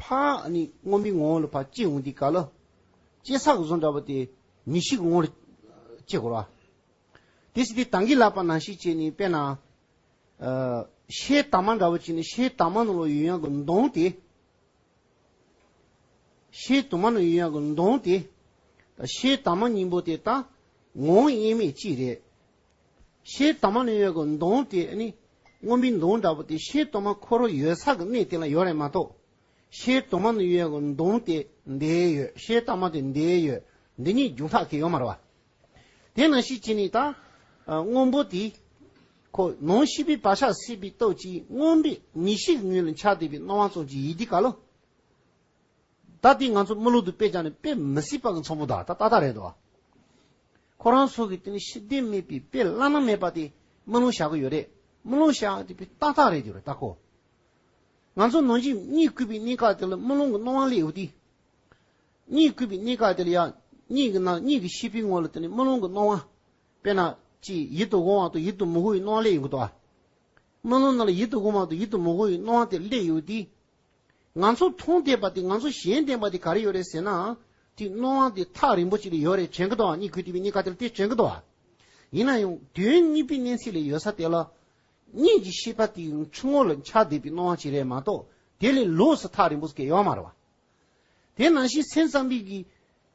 ཕར་ཨ་ནི་སྔོན་པོའི་ངོ་བོ་ལ་ཕར་སྐྱེ་འོང་དུས་སྐབས་ལ། སྐྱེ་ས་གི་བཟོ་འདྲ་བོ་དེ་མིག་ཤེས་ཀྱི་ངོ་བོ་ལ་སྐྱེ་དགོས་ར། དེ་ཟེར་དུས་ད་གིན་ལབ་པ་ནང་བཞིན་བྱས་ནས་དཔེར་ན། ཨ། ཤེལ་དྭངས་མ་འདྲ་བོ་བྱས་ནས་ཤེལ་དྭངས་མ་ནང་ལ་ཡོད་ཡག་གི་མདོངས་དེ། ཤེལ་དྭངས་མ་ནང་ཡོད་ཡག་གི་མདོངས་དེ། ཤེལ་དྭངས་མ་གཉིས་པོ་དེ་ད་ངོ་བོ་དབྱེར་མེད་གཅིག་རེད། ཤེལ་དྭངས་མ་ནང་ཡོད་ཡག་གི་མདོངས་དེ་ནི་སྔོན་པོའི་མདོངས་འདྲ་པོ་དེ་ཤེལ་དྭངས་མ་ཁོ་རང་ཡོད་ས་གི་གནས་དེ་ལ་ཡོད་རེད་མ་གཏོགས། ཤེལ་དྭངས་མ་ནང་ཡོད་ཡག་གི་མདོངས་དེ་འདིར་ཡོད། ཤེལ་དྭངས་མ་དེ་འདིར་ཡོད། འདི་གཉིས་རྒྱུན་ཐག་གི་ཡོད་མ་རེད་བ། དེ་ནང་བཞིན་བྱས་ནས་ད། ཨ། སྔོན་པོ་དེ། ཁོ་ནང་ཤེས་པའི་བག་ཆགས་སད་པའི་སྟོབས་ཀྱིས་སྔོན་པོའི་མིག་ཤེས་ཀྱི་ངོས་ལ་འཆར་བསྡད་པའི་སྣང་བ་ཙམ་གྱིས་ཡིན་དུས་སྐབས་ལ། ད་དེ་ང་ཚོ་སྨོན་ལམ་དུ་དཔེ་བཞག་ནས་དཔེ་མི་སྲིད་པ་གི་མཚུངས་པོ་དང་ད་ཏག་ཏག་རེད་དོ། ཁོ་རང་ཚོ་གི་དེ་ནི་ཤེས་ལྡན་མེད་པའི་དཔེ་བླ་ན་མེད་པ་དེ་སྨོན་ལམ་བཞག་གི་ཡོད་རེད། སྨོན་ལམ་བཞག་དེ་དཔེ་ཏག་ཏག་རེད་དེ་རེད་ད་ཁོ། ང་ཚོ་ནང་བཞིན་གཉིད་ཁུག་པའི་གནས་སྐབས་དེ་ལ་སྨོན་ལམ་གྱི་སྣང་བ་སླེབས་ཡོང་དུས། གཉིད་ཁུག་པའི་གནས་སྐབས་དེ་ལ་ཡང་གཉིད་ཀྱི་ནང་གཉིད་ཀྱི་ཤེས་པའི་ངོ་ལ་དེ་ནི་སྨོན་ལམ་གྱི་སྣང་བ། དཔེར་ན་ཅིག་ཡིད་དུ་འོང་བ་དང་ཡིད་དུ་མི་འོང་བའི་སྣང་བ་སླེབས་ཡོང་གི་འདུག་ཨ། སྨོན་ལམ་ནང་ལ་ཡིད་དུ་འོང་བ་དང་ཡིད་དུ་མི་འོང་བའི་སྣང་བ་དེ་སླེབས་ཡོང་དུས། ང་ཚོ་མཐོང་བསྡད་པ་དེ་ང་ཚོ་ཞེན་བསྡད་པ་དེ་ག་རེ་ཡོད་རེད་ཟེར་ན། དེ་སྣང་བ་དེ་ཐག་རིང་པོ་ཅིག་ལ་ཡོད་རེད་དྲན་གི་འདུག་ཨ། གཉིད་ཁུག་བསྡད་པའི་གནས་སྐབས་དེ་ལ་དེ་དྲན་གི་འདུག་ཨ། ཡིན་ན་ཡང་དོན་གཉིས་པའི་གནས་ཚད་ལ་ཡོད་ས་དེ་ལ། གཉིད་ཀྱི་ཤེས་པ་དེའི་ཕྱི་ངོ་ལ་འཆར་བསྡད་པའི་སྣང་བ་ཅིག་རེད་མ་གཏོགས་དེ་ལས་ལོགས་སུ་ཐག་རིང་པོ་ཟེར་མཁན་ཡོད་མ་རེད་བ། དེ་ནང་བཞིན་སེམས་ཙམ་པའི་གི་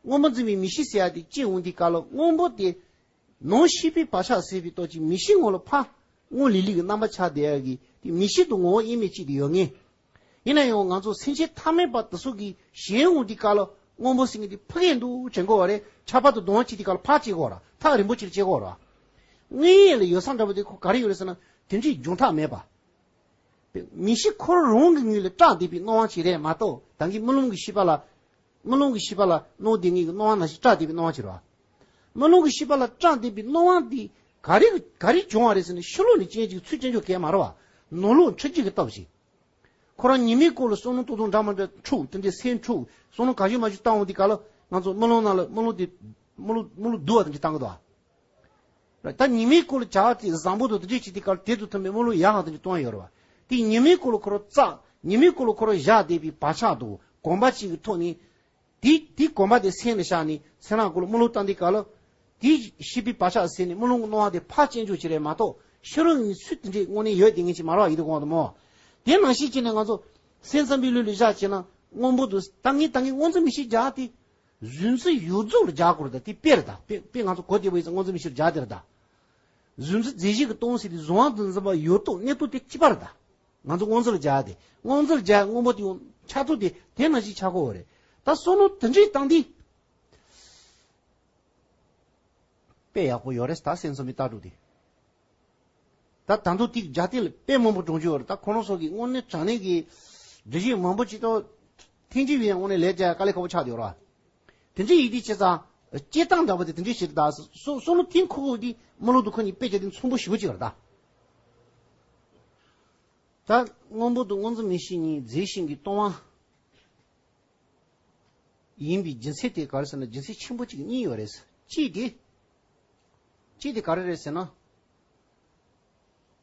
སྔོན་པོ་འཛིན་པའི་མིག་ཤེས་ཟེར་ཡ་དེ་སྐྱེ་འོང་དུས་སྐབས་ལ་སྔོན་པོ་དེ་ནང་ཤེས་པའི་བག་ཆགས་སད་པའི་སྟོབས་ཀྱིས་མིག་ཤེས་ངོ་ལ་ཕར་སྔོ་ལི་ལི་གི་རྣམ་པ་འཆར་བསྡད་ཡ་གི་ མིག་ཤེས་དང་ངོ་བོ་དབྱེར་མེད་གཅིག་དེ་ཡོད་ངེས། ཡིན་ན་ཡང་ང་ཚོ་སེམས་ཅན་ཐ་མལ་པ་དེ་ཚོ་གི་ཞེན་འོང་དུས་སྐབས་ལ་སྔོན་པོ་ཟེར་མཁན་དེ་ཕུག་གི་འདུག་དྲན་གྱི་ཡོད་རེད། ཁྱད་པར་དུ་གདོང་བ་གཅིག་དེ་སྐབས་ལ་ཕར་བཅད་ཀྱི་ཡོད་རེད། ཐག་རིང་པོ་ཅིག་ལ་བཅད་ཀྱི་ཡོད་རེད། དངོས་ཡོད་ལ་ཡོད་ས་འདྲ་པོ་དེ་ཁོ་ག་རེ་ཡོད་རེད་ཟེར་ན། དེ་འདྲའི་འབྱུང་ཐབས་མེད་པ། མིག་ཤེས་ཁོ་རང་གི་ངོས་ལ་བཀྲག་བསྡད་པའི་སྣང་བ་ཅིག་རེད་མ་གཏོགས། ད་གིན་རྨི་ལམ་གྱི་ཤེས་པ་ལ། རྨི་ལམ་གྱི་ཤེས་པ་ལ་སྣང་བསྡད་མཁན་གྱི་སྣང་བ་ནང་བཞིན་བཀྲག་བསྡད་པའི་སྣང་བ་ཅིག་རེད་བ། རྨི་ལམ་གྱི་ཤེས་པ་ལ་བཀྲག་བསྡད་པའི་སྣང་བ་འདི་ག་རེ་ག་རེ་བྱུང་བ་རེད་ཟེར་ན། ཕྱི་ལོགས་ནས་རྐྱེན་གཅིག་ཚུལ་ཅན་ཅོ་གས་མ་རེད་བ། ནང་ལོགས་འཁྲུལ་རྒྱུ་གི་སྟོབས་ཤིག་ཁོ་རང་ཉི་མའི་སྐོར་ལ་བསམ་བློ་ཏོག་ཙམ་འདྲ་མི་འདྲ་འཁྲུག་དེ་འདྲའི་སེམས་འཁྲུག་བསམ་བློ་ག་ཞུ་མ་ཞུ་བཏང་འོང་དུས་སྐབས་ལ། ང་ཚོ་རྨི་ལམ་ནང་ལ་རྨི་ལམ་དེ་རྨི་ལམ་རྨི་ལམ་བསྡུ་བ་དེ་འདྲ་བཏང་གི་འདུག་བ། ད་ཉི་མའི་སྐོར་ལ་བྱ་བ་དེ་བཟང་པོ་དང་དེ་འདྲས་བྱེད་དུས་སྐབས་དེ་དང་མཐུན་པའི་རྨི་ལམ་ཡག་ག་དེ་འདྲ་བཏང་ཡོད་རེད་བ། དེ་ཉི་མའི་སྐོར་ལ་ཁོ་རང་བཙགས། ཉི་མའི་སྐོར་ལ་ཁོ་རང་བཞག་བསྡད་པའི་བག་ཆགས་དང་གོམས་པ་གཅིག་གི་ཐོག་ནས། དེ་དེ་གོམས་པ་དེ་སེམས་ལ་བཞག་ནས་སེམས་རང་སྐོར་ལ་རྨི་ལམ་བཏང་དུས་སྐབས་ལ། དེ་ཤེས་པའི་བག་ཆགས་ཟེར་ནས་རྨི་ལམ་གྱི་སྣང་བ་དེ་ཕར་བཅད་འཇོག་བྱེད་རེད་མ་གཏོགས། ཕྱི་རོལ་ནས་ཚུལ་དེ་འདྲས་དངོས་གནས་ཡོད་བསྡད་མཁན་ཅིག་མ་རེད་བ། ཡིན་དུས་གོང་དུ་མོ། དེ་ནང་བཞིན་བྱས་ནས་ང་ཚོ་སེམས་ཙམ་པའི་ལུགས་ལ་བཞག་བྱས་ན། སྔོན་པོ་དང་ད་ངས་ད་ངས་སྔོ་འཛིན་མིག་ཤེས་སྦྱར་ཏེ། གཟུགས་འཛིན་ཡོངས་རྫོགས་ལ་སྦྱར་དགོས་རེད་ད། དེ་དཔེ་རེད་ད། དཔེ་དཔེ་ང་ཚོ་གོ་བདེ་པོ་ཡིན་ཙང་སྔོ་འཛིན་མིག་ཤེས་སྦྱར་དེ་རེད་ད། གཟུགས་འཛིན་རྫས་གཞན་གྱི་སྟོང་ཟེར་དུས་གཟུགས་དབང་དུ་འཛིན་པ་ཡོད་རྟོག་གནས་རྟོག་དེ་གཅིག་པ་རེད་ད། ང་ཚོ་སྔོ་འཛིན་ལ་སྦྱར་ཏེ། སྔོ་འཛིན་ལ་སྦྱར་སྔོན་པོ་དེ་ཡང་ཆགས་ཚུལ་དེ་དེ་ནང་བཞིན་ཆགས་ཀྱི་ཡོད་རེད། ད་བསམ་བློ་དེ་འདྲས་བཏང་དུས། དཔེ་ཡག་པོ་ཡོད་རེད་ད། སེམས་ཙམ་པའི་ལྟ་གྲུབ་དེ། ད་ད་དུང་དེའི་རྒྱབ་རྟེན་ལ་དཔེ་མང་པོ་སྒྲུང་ཅིག་ཡོད་རེད། ད་ཁོ་རང་ཚོ་གི་དངོས་གནས་དྲང་གནས་ཀྱི་སྒྲིག་གཞི་མང་པོ་ཅིག་ཏུ་ཐེངས་གཅིག་ཡིན་ཡང་དངོས་གནས་ལས་བྱ་དཀའ་ལས་ཁག་པོ་ཆགས་བསྡད་ཡོད་རེད་བ། དེ་འདྲ་ཡིན་དུས་བྱས་ཙང་སྐྱེ་སྟངས་འདྲ་པོ་དེ་དེ་འདྲ་ཞིག་རེད་ད། སོ་སོ་ལོ་དེ་ཁོ་ཁོ་དེ་རྨི་ལམ་དུ་ཁོ་གཉིས་དཔེ་བྱས་ཏེ་མཚུངས་པོ་ཞེ་པོ་ཅིག་རེད་ད། ད་སྔོན་པོ་དང་སྔོ་འཛིན་མིག་ཤེས་གཉིས་རྫས་གཞན་གྱི་སྟོང་པ་ཡིན་པའི་རྒྱུ་མཚན་དེ་ག་རེ་ཟེར་ན། རྒྱུ་མཚན་ཆེན་པོ་གཅིག་གཉིས་ཡོད་རེད། གཅིག་དེ། གཅིག་དེ་ག་རེ་རེད་ཟེར་ན།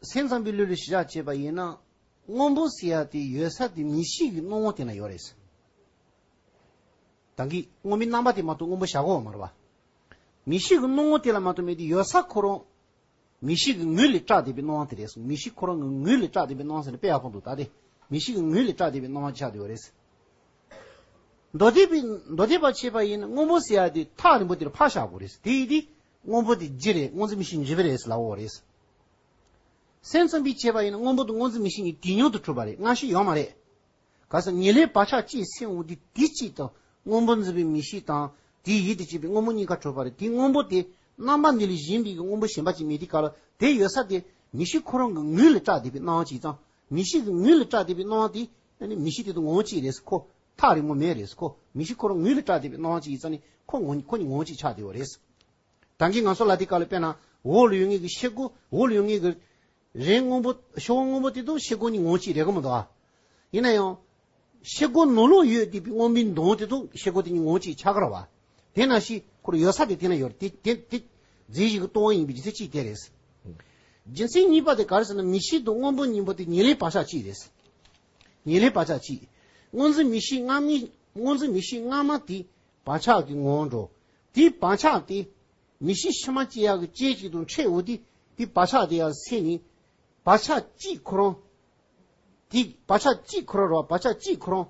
སེམས་ཙམ་པའི་ལུགས་ལ་གཞི་བཞག་བྱས་པ་ཡིན་ན། སྔོན་པོ་ཟེར་ཡ་དེ་ཡོད་ས་དེ་མིག་ཤེས་ཀྱི་སྣང་བ་དེ་ན་ཡོད་རེད། ད་གིན་སྔོན་མའི་རྣམ་པ་དེ་མ་གཏོགས་སྔོན་པོ་བཞག་གི་ཡོད་མ་རེད་བ། མིག་ཤེས་ཀྱི་སྣང་བ་དེ་ལ་མ་གཏོགས་མེད་དེ། ཡོད་ས་ཁོ་རང་མིག་ཤེས་ཀྱི་ངོས་ལས་བཀྲག་བསྡད་པའི་སྣང་བ་དེ་རེད། མིག་ཤེས་ཁོ་རང་གི་ངོས་ལས་བཀྲག་བསྡད་པའི་སྣང་བ་ཟེར་ན་དཔེ་ཡག་པོ་འདུག་ད་དེ་མིག་ཤེས་ཀྱི་ངོས་ལས་བཀྲག་བསྡད་པའི་སྣང་བ་ཆགས་བསྡད་ཡོད་རེད། མདོ་སྡེ་པའི་མདོ་སྡེ་པ་བྱས་པ་ཡིན་ན་སྔོན་པོ་ཟེར་ཡ་དེ་ཐག་རིང་པོ་དེར་ཕར་བཞག་དགོས་རེད། དེ་ཡིན་དུས་སྔོན་པོ་དེ་རྒྱུ་རེད། སྔོ་འཛིན་མིག་ཤེས་འཇུག་པ་རེད་ལབ་ཡོད་རེད། སེམས་ཙམ་པས་བྱས་པ་ཡིན་ན་སྔོན་པོ་དང་སྔོ་འཛིན་མིག་ཤེས་གཉིས་དུས་མཉམ་དུ་གྲུབ་པ་རེད། སྔ་ཕྱི་ཡོད་མ་རེད། ག་ས་ཉེར་ལེན་བག་ཆགས་གཅིག་སེམས་འོང་དུས་དེ་གཅིག་དང་། སྔོན་པོ་འཛིན་པའི་མིག་ཤེས་དང་དེའི་ཡིད་དུ་བྱེད་པའི་སྔོན་པོ་གཉིས་ཀ་གྲུབ་པ་རེད། དེའི་སྔོན་པོ་དེ་རྣམ་པ་འདི་ལས་གཞན་པའི་སྔོན་པོ་གཞན་པ་ཅིག་མེད་དུས་སྐབས་ལ། དེ་ཡོད་ས་དེ་མིག་ཤེས་ཁོ་རང་གི་ངོས་ལ་བཀྲག་བསྡད་པའི་སྣང་བ་ཅིག་ཙང་། མིག་ཤེས་ཀྱི་ངོས་ལ་བཀྲག་བསྡད་པའི་སྣང་བ་དེ་ཨ་ནི་མིག་ཤེས་དེ་དང་ངོ་བོ་གཅིག་རེད། ཁོ་ཐག་རིང་པོ་མེད་རེད། ཁོ་མིག་ཤེས་ཁོ་རང་ངོས་ལ་བཀྲག་བསྡད་པའི་སྣང་བ་ཅིག་ཡིན་ཙང་ནི་ཁོ་ངོ་ཁོ་གཉིས་ངོ་བོ་གཅིག་ཆགས་བསྡད་ཡོད་རེད། ད་གིན་ང་ཚོ་ལ་དེ་ག་ལ་དཔེར་ན་འོག་ལ་ཡོད་ངེས་ཀྱི་ཤེལ་སྒོ། འོག་ལ་ཡོད་ངེས་ཀྱི་རི་སྔོན་པོ། ཤོག་བུ་སྔོན་པོ་དེ་དང་ཤེལ་སྒོ་གཉིས་ངོ་བོ་གཅིག་རེད་གི་མི་འདུག་ཨ། ཡིན་ན་ཡང་། ཤེལ་སྒོ་ནང་ལོགས་ཡོད་བསྡད་པའི་སྔོན་པོའི་མདོངས་དེ་དང་ཤེལ་སྒོ་དེ་གཉིས་ངོ་བོ་གཅིག་ཆགས་ཀྱི་རེད་བ། དེ་ནང་བཞིན་ཁོ་རང་ཡོད་ས་དེ་དེ་ན་ཡོད་རེད། དེ་དེ་དེ་རྫས་གཞན་གྱི་སྟོང་པ་ཡིན་པའི་རྒྱུ་མཚན་གཅིག་དེ་རེད། རྒྱུ་མཚན་གཉིས་པ་དེ་ག་རེ་ཟེར་ན། མིག་ཤེས་དང་སྔོན་པོ་གཉིས་པོ་དེ་ཉེར་ལེན་བག་ཆགས་གཅིག་རེད། ཉེར་ལེན་བག་ཆགས་གཅིག་སྔོ་འཛིན་མིག་ཤེས་སྔ་མའི་སྔོ་འཛིན་མིག་ཤེས་སྔ་མ་དེ་བག་ཆགས་ཀྱི་ངོ་བོ་འགྲོ། དེའི་བག་ཆགས་དེ་མིག་ཤེས་ཕྱི་མ་སྐྱེ་ཡག་གི་རྐྱེན་གཅིག་དང་འཕྲད་འོང་དུས། དེ་བག་ཆགས་དེ་ཡར་སད་ནས། བག་ཆགས་གཅིག་ཁོ་རང་། དེ་བག་ཆགས་གཅིག་ཁོ་རང་རེད་བ། བག་ཆགས་གཅིག་ཁོ་རང་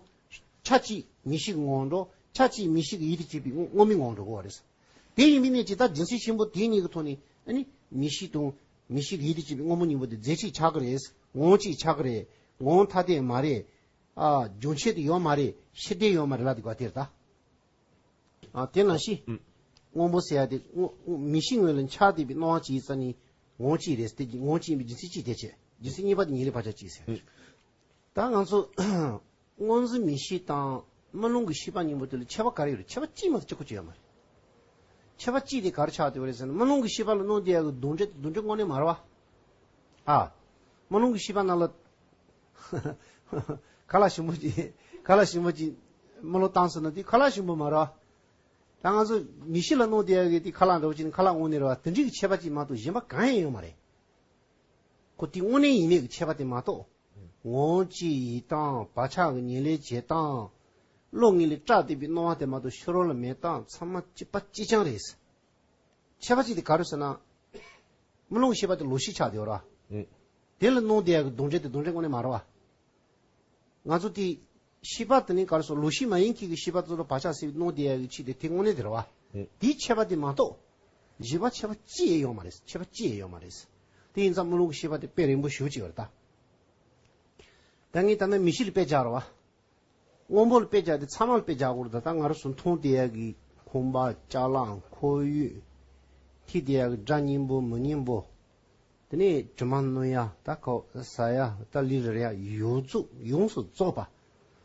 ཆ་གཅིག་མིག་ཤེས་ཀྱི་ངོ་བོ་འགྲོ། ཆ་གཅིག་མིག་ཤེས་ཀྱི་ཡིད་དུ་བྱེད་པའི་སྔོ་སྔོ་མའི་ངོ་བོ་འགྲོ་གི་ཡོད་རེད། དེ་ཡིན་པའི་གནད་ཀྱིས་ད་རྒྱུ་མཚན་ཆེན་པོ་དེ་གཉིས་ཀྱི་ཐོག་ནས་ཨ་ནི་མིག་ཤེས་དང་མིག་ཤེས་ཀྱི་ཡིད་དུ་བྱེད་པའི་སྔོན་པོ་གཉིས་པོ་དེ་རྫས་གཅིག་ཆགས་ཀྱི་རེད། ངོ་བོ་གཅིག་ཆགས་ཀྱི་རེད། ངོ་བོ་ཐ་དད་མ་རེད། ཨ། རྒྱུ་མཚན་དེ་ཡོད་མ་རེད། ཕྱིར་ལྡན་ཡོད་མ་རེད་ལབ་དེ་ག་དེ་རེད་ད། ཨ། དེ་ནང་བཞིན། ཨུམ། སྔོན་པོ་ཟེར་ཡ་དེ་སྔོ་སྔོ་མིག་ཤེས་ངོས་ལ་འཆར་བསྡད་པའི་སྣང་བ་གཅིག་ཡིན་ཙང་ནི་ངོ་བོ་གཅིག་རེད། དེ་ངོ་བོ་གཅིག་ཡིན་པའི་རྒྱུ་མཚན་གཅིག་དེ་བྱས། རྒྱུ་མཚན་གཉིས་པ་དེ་ཉེར་ལེན་བག་ཆགས་གཅིག་ཟེར། ཨུམ། ད་ང་ཚོ་སྔོ་འཛིན་མིག་ཤེས་དང་རྨི་ལམ་གྱི་ཤེས་པ་གཉིས་པོ་དེ་ལ་ཁྱད་པར་ག་རེ་ཡོད་རེད། ཁྱད་པར་གཅིག་མ་གཏོགས་གཅིག་པོ་གཅིག་ཡོད་མ་རེད། ཁྱད་པར་གཅིག་དེ་ག་རེ་ཆགས་བསྡད་པ་རེད་ཟེར་ན། རྨི་ལམ་གྱི་ཤེས་པ་ལ་སྣང་བསྡད་ཡག་གི་གདོན་འདྲེ་དེ་གདོན་འདྲེ་དངོས་གནས་མ་རེད་བ། ཨ། རྨི་ལམ་གྱི་ཤེས་པ་ནང་ལ། ཁ་ལག་ཞིམ་པོ་ཅིག་ཁ་ལག་ཞིམ་པོ་ཅིག་རྨི་ལམ་བཏང་སོང་ན་དེ་ཁ་ལག་ཞིམ་པོ་མ་རེད། ད་ང་ཚོ་མིག་ཤེས་ལ་སྣང་བསྡད་ཡག་གི་དེ་ཁ་ལག་འདྲ་བོ་ཅིག་ནི་ཁ་ལག་དངོས་གནས་རེད་བ། དེ་འདྲའི་གི་ཁྱད་པར་ཅིག་མ་གཏོགས་གཞན་པ་གང་ཡང་ཡོད་མ་རེད། ཁོ་དེ་དངོས་གནས་ཡིན་མེད་ཀྱི་ཁྱད་པར་དེ་མ་གཏོགས། ངོ་བོ་གཅིག་ཡིན་སྟངས། བག་ཆགས་ཀྱི་ཉེར་ལེན་བྱེད་སྟངས། བློ་ངོས་ལ་བཀྲག་བསྡད་པའི་སྣང་བ་དེ་མ་གཏོགས་ཕྱི་རོལ་ལ་མེད་སྟངས་ཚང་མ་གཅིག་པ་གཅིག་རྐྱང་རེད། ཁྱད་པར་གཅིག་དེ་ག་རེ་ཟེར་ན། རྨི་ལམ་གྱི་ཤེས་པ་དེ་ལོག་ཤེས་ཆགས་བསྡད་ཡོད་རེད་བ། ཨེ། དེ་ལ་སྣང་བསྡད་ཡག་གི་གདོན་འདྲེ་དེ་གདོན་འདྲེ་དངོས་གནས་མ་རེད་བ། ང་ཚོ་དེ་ཤེས་པ་དེ་ནི་ག་རེ་ཟེར། ལོག་ཤེས་མ་ཡིན་མཁན་གྱི་ཤེས་པ་ཚོ་ལ་བག་ཆགས་ཟེར་བའི་སྣང་བསྡད་ཡག་གི་ཆེད་དེ་དེ་དངོས་གནས་དེ་རེད་བ། ཨེ། དེའི་ཁྱད་པར་དེ་མ་གཏོགས། གཞན་པ་ཁྱད་པར་ཅི་ཡང་ཡོད་མ་རེད། ཁྱད་པར་ཅི་ཡང་ཡོད་མ་རེད། དེ་ཡིན་ཙང་རྨི་ལམ་གྱི་ཤེས་པ་དེ་དཔེ་རིང་པོ་ཞེ་པོ་ཅིག་ཡོད་རེད་ད། ད་ངས་ད་ནི་མི་ཤི་ལ་དཔེ་བྱ་ར་བ། སྔོན་པོ་ལ་དཔེ་བྱ་དེ་ཚང་མ་ལ་དཔེ་བྱ་དགོས་རེད། ད་ད་ང་རང་ཚོ་མཐོང་བསྡད་ཡག་གི་ཁང་པ་ཅ་ལག་ཁོར་ཡུག་ཐིག་བསྡད་ཡག་གི་སྒྲ་སྙན་པོ་མི་སྙན་པོ། དེ་ནས་དྲི་མ་གནོན་ཡ། ད་ཁོ་ཟ་ཡ། ད་ལི་རེད་ཡ། ཡོངས་རྫོགས་ཡོངས་སུ་རྫོགས་པ་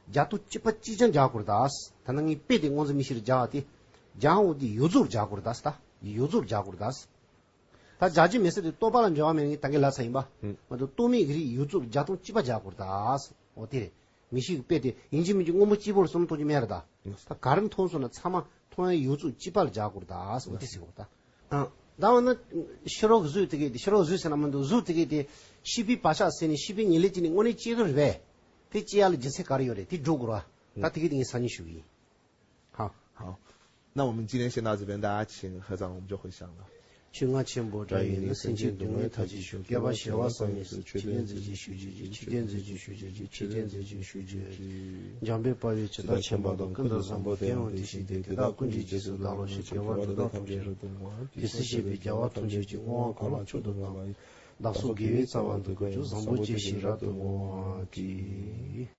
བརྒྱ་སྟོང་གཅིག་པ་གཅིག་རྐྱང་བྱ་དགོས་རེད་ད། ད་ནི་ངས་དཔེ་དེ་སྔོན་ཚེ་མི་ཤི་ལ་བྱ་བ་དེ་བྱ་འོ་དེ་ཡོངས་རྫོགས་བྱ་དགོས་རེད་ད། ད་ཡོངས་རྫོགས་བྱ་དགོས་རེད་ད། ད་བྱ་རྒྱུ་མེད་ས་དེ་རྟོག་པ་ལ་འབྲེལ་བ་མེད་ངས་ད་གིན་ལབ་ཚར་ཡིན་པ། ཧུམ། མ་གཏོགས་རྟོག་མེད་ཀྱི་རིགས་ཡོངས་རྫོགས་བརྒྱ་སྟོང་གཅིག་པ་བྱ་དགོས་རེད་ད། འོ་དེ་རེད། མི་ཤི་གི་དཔེ་དེ་ཡིན་གཅིག་མིན་གཅིག་སྔོན་པོ་སྐྱིད་པོར་སོང་མཐོང་རྒྱུ་མེད་རེད་ད། ད་ག་རེ་མཐོང་སོང་ན་ཚང་མ་མཐོང་ཡ་ཡོངས་རྫོགས་གཅིག་པ་ལ་བྱ་དགོས་རེད་ད། འོ་དེ་ཟེར་དགོས་རེད་ད། ཨ། ད་འོ་ན་ཤེས་རབ་ཀྱི་གཟུགས་དེ་གས་དེ། ཤེས་རབ་གཟུགས་ཟེར་ན་མི་འདུག་གཟུགས་དེ་གས་དེ་ཤེས་པའི་བག་ཆགས་ཟེར་ནས་ཤེས་པའི་ཉེར་ལེན་བྱས་ནས་དངོས་གནས་སྐྱེ་གི་རེད་པས། དེ་སྐྱེ་ཡ་ལ་རྒྱུ་མཚན་ག་རེ་ཡོད་རེད། དེ་སྒྲུབ་དགོས་རེད་བ། ད་དེ་གས་དེ་ངས་ཟ་སྙིང་ཞུ་གི་ཡིན། ཧ། 好，那我们今天先到这边，大家请合掌，我们就回向了。 ཆོས་རྒྱལ་ཆེན་པོ་འདྲ་ཡིན་ན། སེམས་ཅན་སྡུག་བསྔལ་མཐའ་ཅི་ཞུ། བསྐལ་པ་བྱེ་བ་བསམ་ཡས་སུ། ཆོས་སྟོན་མཛད་ཅིང་བཞུགས་བྱེད་ཅིག་ཆོས་སྟོན་མཛད་ཅིང་བཞུགས་བྱེད་ཅིག་ཆོས་སྟོན་མཛད་ཅིང་བཞུགས་བྱེད་ཅིག་འཇམ་དཔལ་དཔའ་བོས་ཇི་ལྟར་མཁྱེན་པ་དང་། ཀུན་ཏུ་བཟང་པོ་དེ་ཡང་དེ་བཞིན་ཏེ། དེ་དག་ཀུན་གྱི་རྗེས་སུ་བདག་སློབ་ཅིང་། དགེ་བ་འདི་དག་ཐམས་ཅད་རབ་ཏུ་བསྔོ་བ། དེ་སྲིད་གཤེགས་པའི་རྒྱལ་བ་ཐམས་ཅད་ཀྱིས་བསྔོ་བ་གང་ལ་མཆོག་ཏུ་བསྔགས་པ་ཡི། བདག་སོགས་དགེ་བའི་རྩ་བ་འདི་ཀུན་ཀྱང་། བཟང་པོ་སྤྱོད་ཕྱིར་རབ་ཏུ་བསྔོ་བར་བགྱི།